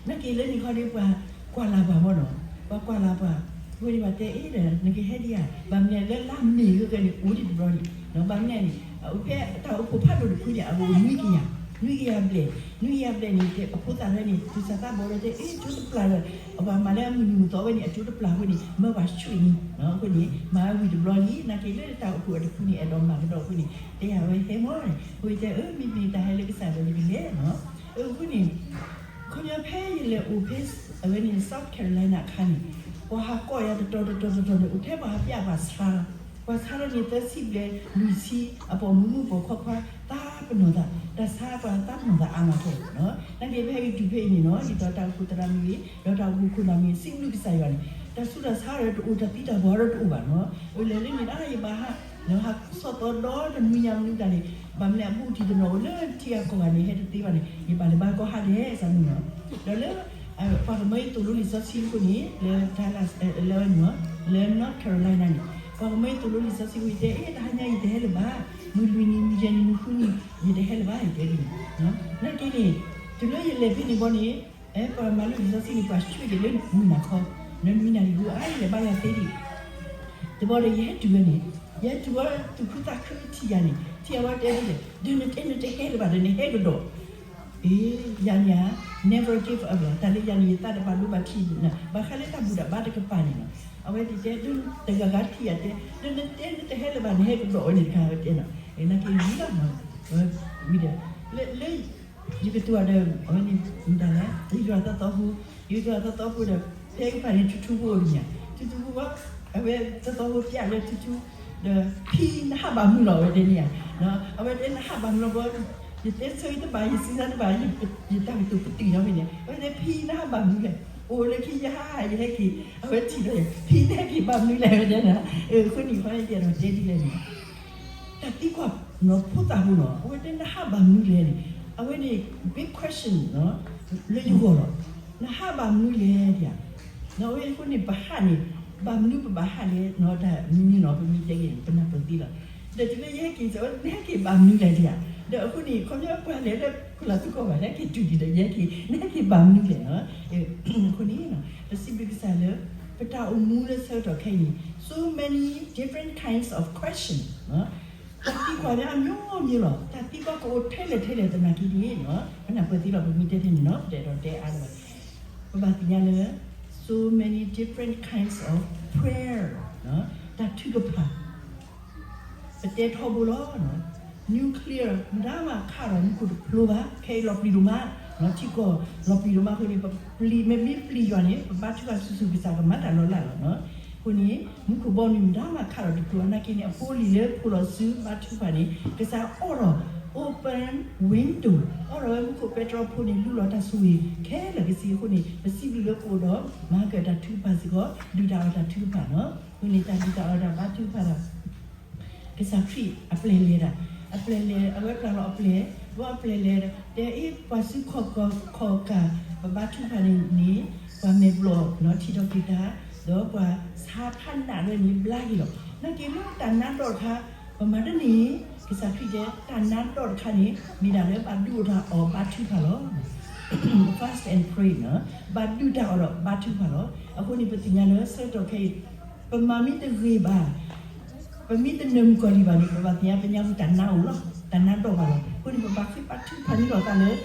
နာ်က့လၢနံၣ်ခီဒ်ပှၤကွၢ်လၢ်ပှၤဘီနီၤ, ပှၤကွၢ်လၢ်ပှၤ, အဃိန့ၣ်ပှၤတဲအ့ၣ်ဒီး နကဟဲဒံးဧါ, ဘၣ်မနုၤလၢလါမ့ၤဂ့ၤဂ့ၤန့ၣ် အိၣ်ဒံးတဘျီန့ၣ်, ဘၣ်မနုၤန့ၣ် ဖဲတၢ်အိၣ်ဖှိၣ်ဖးဒိၣ်တဖုန့ၣ် အအိၣ်နွံကယၤ, နွံကယၤဘျဲၣ်, နွံကယၤဘျဲၣ်န့ၣ် အဖိသၣ်တဖၣ်န့ၣ် သူၣ်စၢ်သးဘီၣ်ဒီးတဲ အ့ၣ် ကၠိတပျၢ်ဒီး အဝဲမၤလၢအမုၢ်နံၤမုၢ်သီဝဲန့ၣ် အကၠိတပျၢ်အဃိန့ၣ် မၢပှၤဆူၣ်အံၤန့ၣ်, အဃိန့ၣ် မၤဝံၤတဘျီလံ, နာ်က့လၢတၢ်အိၣ်ဖှိၣ်အတဖုန့ၣ် အဲၣ်ဒိးမၤကဒီးအဃိန့ၣ် တဲယၤဝဲဟဲမီၢ်န့ၣ်, အဃိတဲအၢ မ့မ့ၢ်တၢ်ဟဲလၢကစၢ်ဒီးယကလဲၤနီၤ, အဃိန့ၣ် ခီဖျိဖဲယလဲၤအိၣ်ဖဲ အဝဲန့ၣ် South Carolina အခါန့ၣ် ပှၤဟးကိးယၤတတီၤတတီၤတတီၤန့ၣ် အိၣ်ထဲပှၤဟးပျဲပှၤဆါလီၤ, ပှၤဆါလီၤန့ၣ် သၢဆံဘျဲၣ် လွံၢ်ဆံ အပိာ်မုၣ်မုၣ်ပိာ်ခွါခွါ သးပနီၣ်သး, တၢ်ဆါပှၤသးပနီၣ်သးအါမးခဲလၢာ်, နာ်က့ဖဲဟဲက့ၤတုၤဖဲအံၤန့ၣ်နီၤ ဒ်သိးတၢ်အိၣ်ဖှိၣ်သရၣ်မုၣ်ဂ့ၤ ဒီးတၢ်အိၣ်ဖှိၣ်ခိၣ်နၢ်မ့ၢ်ဂ့ၤ စံးဘျုးကစၢ်ယွၤန့ၣ် တၢ်ဆူးတၢ်ဆါဒီးတအိၣ် တၢ်သံတၢ်ပှၢ်ဒီးတအိၣ်ဘၣ်နီၤ, လဲၤလၢန့ၣ် ယဘၣ်ဟး ဟးဆီၣ်သီဒီတနွံညါမနုၤတၢ်န့ၣ် ဘၣ်မနုၤအဘူးတံၢ်တနီၤအိၣ်လၢထံဂၤကီၢ်ဂၤန့ၣ် ဟဲတသ့ဘၣ်န့ၣ် ယဘၣ်လဲၤဘါကီၢ်ဟးဒဲး စးမုၢ်နီၤ, ဒီးလၢ ပှၤကမၢယသိၣ်လိလံာ်စီဆှံအဃိန့ၣ် လၢ Dallas လၢဝဲန့ၣ် လၢ North Carolina န့ၣ် ပှၤကမၢယသိၣ်လိလံာ်စီဆှံအဃိ ယတဲအ့ၣ် တဟါညါယတဟဲလၢၤဘၣ်, မုၢ်လွံၢ်နံၤ မုၢ်ယဲၢ်နံၤ မုၢ်ဃုနံၤ ယတဟဲလၢၤဘၣ် ယတဲဒ်န့ၣ်, နာ်က့န့ၣ် တုၤလၢယလဲၤဖဲန့ၣ်ဘီန့ၣ် ပှၤမၤလိလံာ်စီဆှံန့ၣ် ပှၤဆှၢယၤလၢမုၢ်နၤခီ လၢနွံနၣ်ရံၣ်အါ ယလဲၤဘါယၤသ့ဒံး တဘျီဒီး ယဟဲတုၤဝဲန့ၣ် ယဟဲတုၤဝဲ သူၣ်ခုသးခုထံၣ်ယၤန့ၣ် ထံၣ်အဝဲတဲဒ်လဲၣ် ဒီးနတဲနတဟဲလၢၤဘၣ်ဒီးနဟဲကဒီး, အ့ ယၤန့ၣ်ဧါ never give up လီၤ. တၢ်လၢယၤန့ၣ် ယသးတဘၣ်ဒိဘၣ်ထံးန့ၣ် ဘၣ်ဃးလၢတၢ်ဘူၣ်တၢ်ဘါတကပၤန့ၣ်လီၤ. အဝဲသ့ၣ်တဲ တဂၤဂၤထံၣ်ယၤတဲ ဒီးနတဲနတဟဲလၢၤဘၣ် နဟဲကဒီးဝဲန့ၣ်တခါ အဝဲတဲနီၤ နာ်က့ဝံၤလီၤ ဝံၤဒီး လၢ ယကတိၤဒီး အဝဲန့ၣ် မတၤလဲၣ် ယကတိၤသီသီဖိ ယကတိၤသီသီဖိဒီး ဖဲကဖၣ်န့ၣ် ထူထူဖိအိၣ်ဒံးညါ ထူထူဖိဘၣ် အဝဲသီသီဖိပျဲလၢထူထူ ဒီး ဖံနဟးဘၣ်မနုၤလီၤ အဝဲတဲန့ၣ်ဧါ အဝဲတဲနဟးဘၣ်မနုၤလီၤဘီ ယတဲဆၢတဘၣ် ယစံးဆၢတဘၣ် ယတၢ်ကတိၤပတုာ်ညီဖဲန့ၣ် အဝဲတဲဖံနဟးဘၣ်မနုၤလဲၣ် အိၣ်လၢခံယဟး ယဟဲက့ၤ အဝဲထံၣ်ဒီး ဖံနဟဲက့ၤဘၣ်မနုၤလဲၣ် အဝဲတဲန့ၣ် အဃိန့ၣ် ခီယဲၢ်ဒီးတဲဒ်လဲၣ်န့ၣ် တၢ်သံကွၢ်နီၤ ဖိသၣ်ဖိနီၤ အဝဲတဲနဟးဘၣ်မနုၤလဲၣ်န့ၣ် အဝဲန့ၣ် big question လၢယဂီၢ်လီၤ. နဟးဘၣ်မနုၤလဲၣ်ဒ်ဧါ. အဝဲအဃိန့ၣ် ပဟးန့ၣ် ဘၣ်မနုၤပဘၣ်ဟးလဲၣ်နီၤ တၢ်မနုၤနီၤ ပမ့ၢ်တဲက့ၤန့ၣ် ပနၢ်ပၢၢ်သ့လီၤ. ဒီးတုၤလၢယဟဲက့ၤစ့ၢ် နဟဲက့ၤဘၣ်မနုၤလဲၣ်ဒ်ဧါ. ဒီးအဃိန့ၣ် ခီဖျိပှၤလဲၤလၢခိၣ်လီၤသူၣ်ကီၢ်ဘၣ် နဟဲက့ၤတုၤဒံးဒီး ယဟဲက့ၤ နဟဲက့ၤဘၣ်မနုၤလဲၣ်နီၤ. အဃိန့ၣ် ပစံးဘျုးကစၢ်လၢ ပတၢ်အိၣ်မူလၢဆၢကတီၢ်ခဲအံၤန့ၣ် so many different kinds of question တၢ်သံကွၢ်လၢအမျိုးမျိုးလီၤ. တၢ်သံကွၢ်ကအိၣ်ထဲလဲၣ်ထဲလဲၣ်သနာ်က့န့ၣ် ပနၢ်ပၢၢ်သ့လီၤ ပမ့ၢ်တဲထဲန့ၣ်နီၤ ပတအဲၣ်ဒိးတဲအါလၢၤဘၣ်. ပဘၣ်သ့ၣ်ညါလၢ so many different kinds of prayer တၢ်ထုကဖၣ် ပတဲထီဘိလီၤ. nuclear မတၤမးခးဒီးမူခိၣ်တဖျိဘၣ် ခဲအံၤလီၤပျံၤဒိၣ်မး ထံကီၢ်လီၤပျံၤဒိၣ်မးအဃိန့ၣ် ပပျံၤမ့မ့ၢ်ပျံၤယွၤန့ၣ် ပဘါထုကဖၣ်ဆူၣ်ဆူၣ်ကစၢ်ကမၤတၢ်လီၤလးလီၤ. အဃိန့ၣ် မူခိၣ်ဘီမုၢ်မတၤမးခးဒီးတဖျိ သနာ်က့န့ၣ် အဖိအလံၤလၢဖိးလီၤစုဘါထုကဖၣ်န့ၣ် ကစၢ်အိးထီၣ် open window အိးထီၣ်ဝဲမူခိၣ်ပဲတြီဖိန့ၣ် လူလီၤတၢ်ဆိၣ်ဂ့ၤခဲလၢာ်ကဆ့အဃိန့ၣ် ပစံးဘျုးလၢပအိၣ်ဒီး မၤကၢၢ်တၢ်ထုကဖၣ်စ့ၢ်ကီး ဒုၣ်တၢ်အီၣ်တၢ်ထုကဖၣ်နီၤ. အဃိန့ၣ် တၢ်ဒုၣ်တၢ်အီၣ်တၢ်ဘါထုကဖၣ်ဒီး ကစၢ်ခရံာ်အပျဲၢ်လဲၤဒၣ်, အပျဲၢ်လဲၤ အဝဲပျၢ်လီၤအပျဲၢ်, ဘီအပျဲၢ်လဲၤဒီး တဲအ့ၣ် ပှၤစုခီၣ်ကီၢ်ခီၣ်ကၢ် ပဘါထုကဖၣ်န့ၣ်န့ၣ် ပှၤမဲာ်ဘျီၣ်နီၤ ထံၣ်ထီၣ်က့ၤတၢ်, ဒီးပှၤဆါဖးနးဝဲန့ၣ် ဘျါက့ၤလီၤ. နာ်က့လၢတၢ်နါဒီတခါ ပမၤတန့ၢ် ကစၢ်ခရံာ်တဲ တၢ်နါဒီတခါန့ၣ် မ့ၢ်ဒၣ်လၢဘၣ်ဒုးအိၣ်တၢ်အီၣ်ဘါထုကဖၣ်လီၤ. Fast and pray နီၤ, ဘၣ်ဒုးတၢ်အီၣ်ဒီးဘါထုကဖၣ်လီၤ. အဃိန့ၣ် ပသ့ၣ်ညါလၢဆၢကတီၢ်ခဲအံၤ ပမၤမ့ၢ်တဂ့ၤဘၣ် ပမ့ၢ်တနၢၤမုၢ်ကီၢ်လံၤဘၣ်န့ၣ် ပဘၣ်သ့ၣ်ညါ ပညါပူၤတၢ်နါအိၣ်လီၤ, တၢ်နါဒီးဘၣ်လီၤ. အဃိန့ၣ် ပဘၣ်ဃ့ဘါထုကဖၣ်န့ၢ်လီၤသးလၢ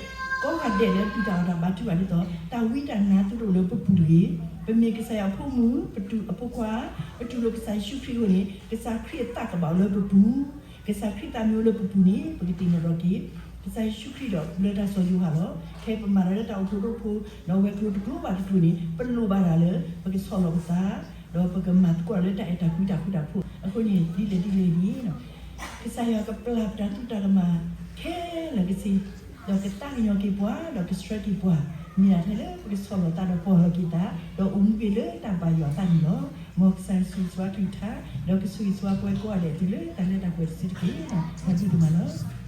ကိးဂၤဒဲးလၢဒုၣ်တၢ်အီၣ်တၢ်ဘါထုကဖၣ်ဒ်သိး တၢ်ဝံတၢ်နါသုတအိၣ်လၢပပူၤတဂ့ၤ. ပမ့ၢ်ကစၢ်ယွၤအဖိမုၣ်, ပတူၢ်အဖိခွါ, ပတူၢ်လိာ်ကစၢ်ယ့ၣ်ၡူးခရံာ်အဃိန့ၣ် ကစၢ်ခရံာ်အသးကဘၣ်အိၣ်လၢပပူၤ ကစၢ်ခရံာ်သးမ့ၢ်အိၣ်လၢပပူၤန့ၣ် ပကသ့ၣ်နီၣ်ထီၣ်က့ၤ ကစၢ်ယ့ၣ်ၡူးခရံာ်ဒီးလၢတၢ်စီၤယိၤဟၣ်လီၤ. ခဲအံၤပမၤတၢ်လၢတၢ်အိၣ်ဖှိၣ်ဒိၣ်ဖိ ဒီးဝဲၤကျိၤတကျိၤဘၣ်တကျိၤန့ၣ် ပလိၣ်ဘၣ်တၢ်လၢ ပကဆီၣ်လီၤပသး ဒီးပကမၤသကိးလၢတၢ်အဲၣ်တၢ်ကွံတၢ်ဃူတၢ်ဖိး. အဃိန့ၣ် ဒ်လဲၣ်ဒ်လဲၣ်န့ၣ် ကစၢ်ယွၤကပျၢ်ပတၢ်သူၣ်တၢ်ကမၣ်ခဲလၢာ်ကဆ့ ဒီးကသးကညီၤက့ၤပှၤ ဒီးကဆှၢက့ၤပှၤ မ့ၢ်ဒၣ်ထဲလၢပကဆီၣ်လီၤသးဒီးပီၢ်လီၤက့ၤသး ဒီးအိၣ်မူက့ၤလၢတၢ်ဘၣ်ယွၤအသးန့ၣ်လီၤ. မ်ကစၢ်ယွၤဆိၣ်ဂ့ၤဆိၣ်ဝါကလုၢ်ကထါ ဒီးကဆိၣ်ဂ့ၤဆိၣ်ဝါပဝဲကိးဂၤဒဲးတုၤလၢတၢ်လၢတၢ်ပှဲၤတစုတက့ၢ်. တၢ်ဘျုးဒိၣ်မးလီၤ.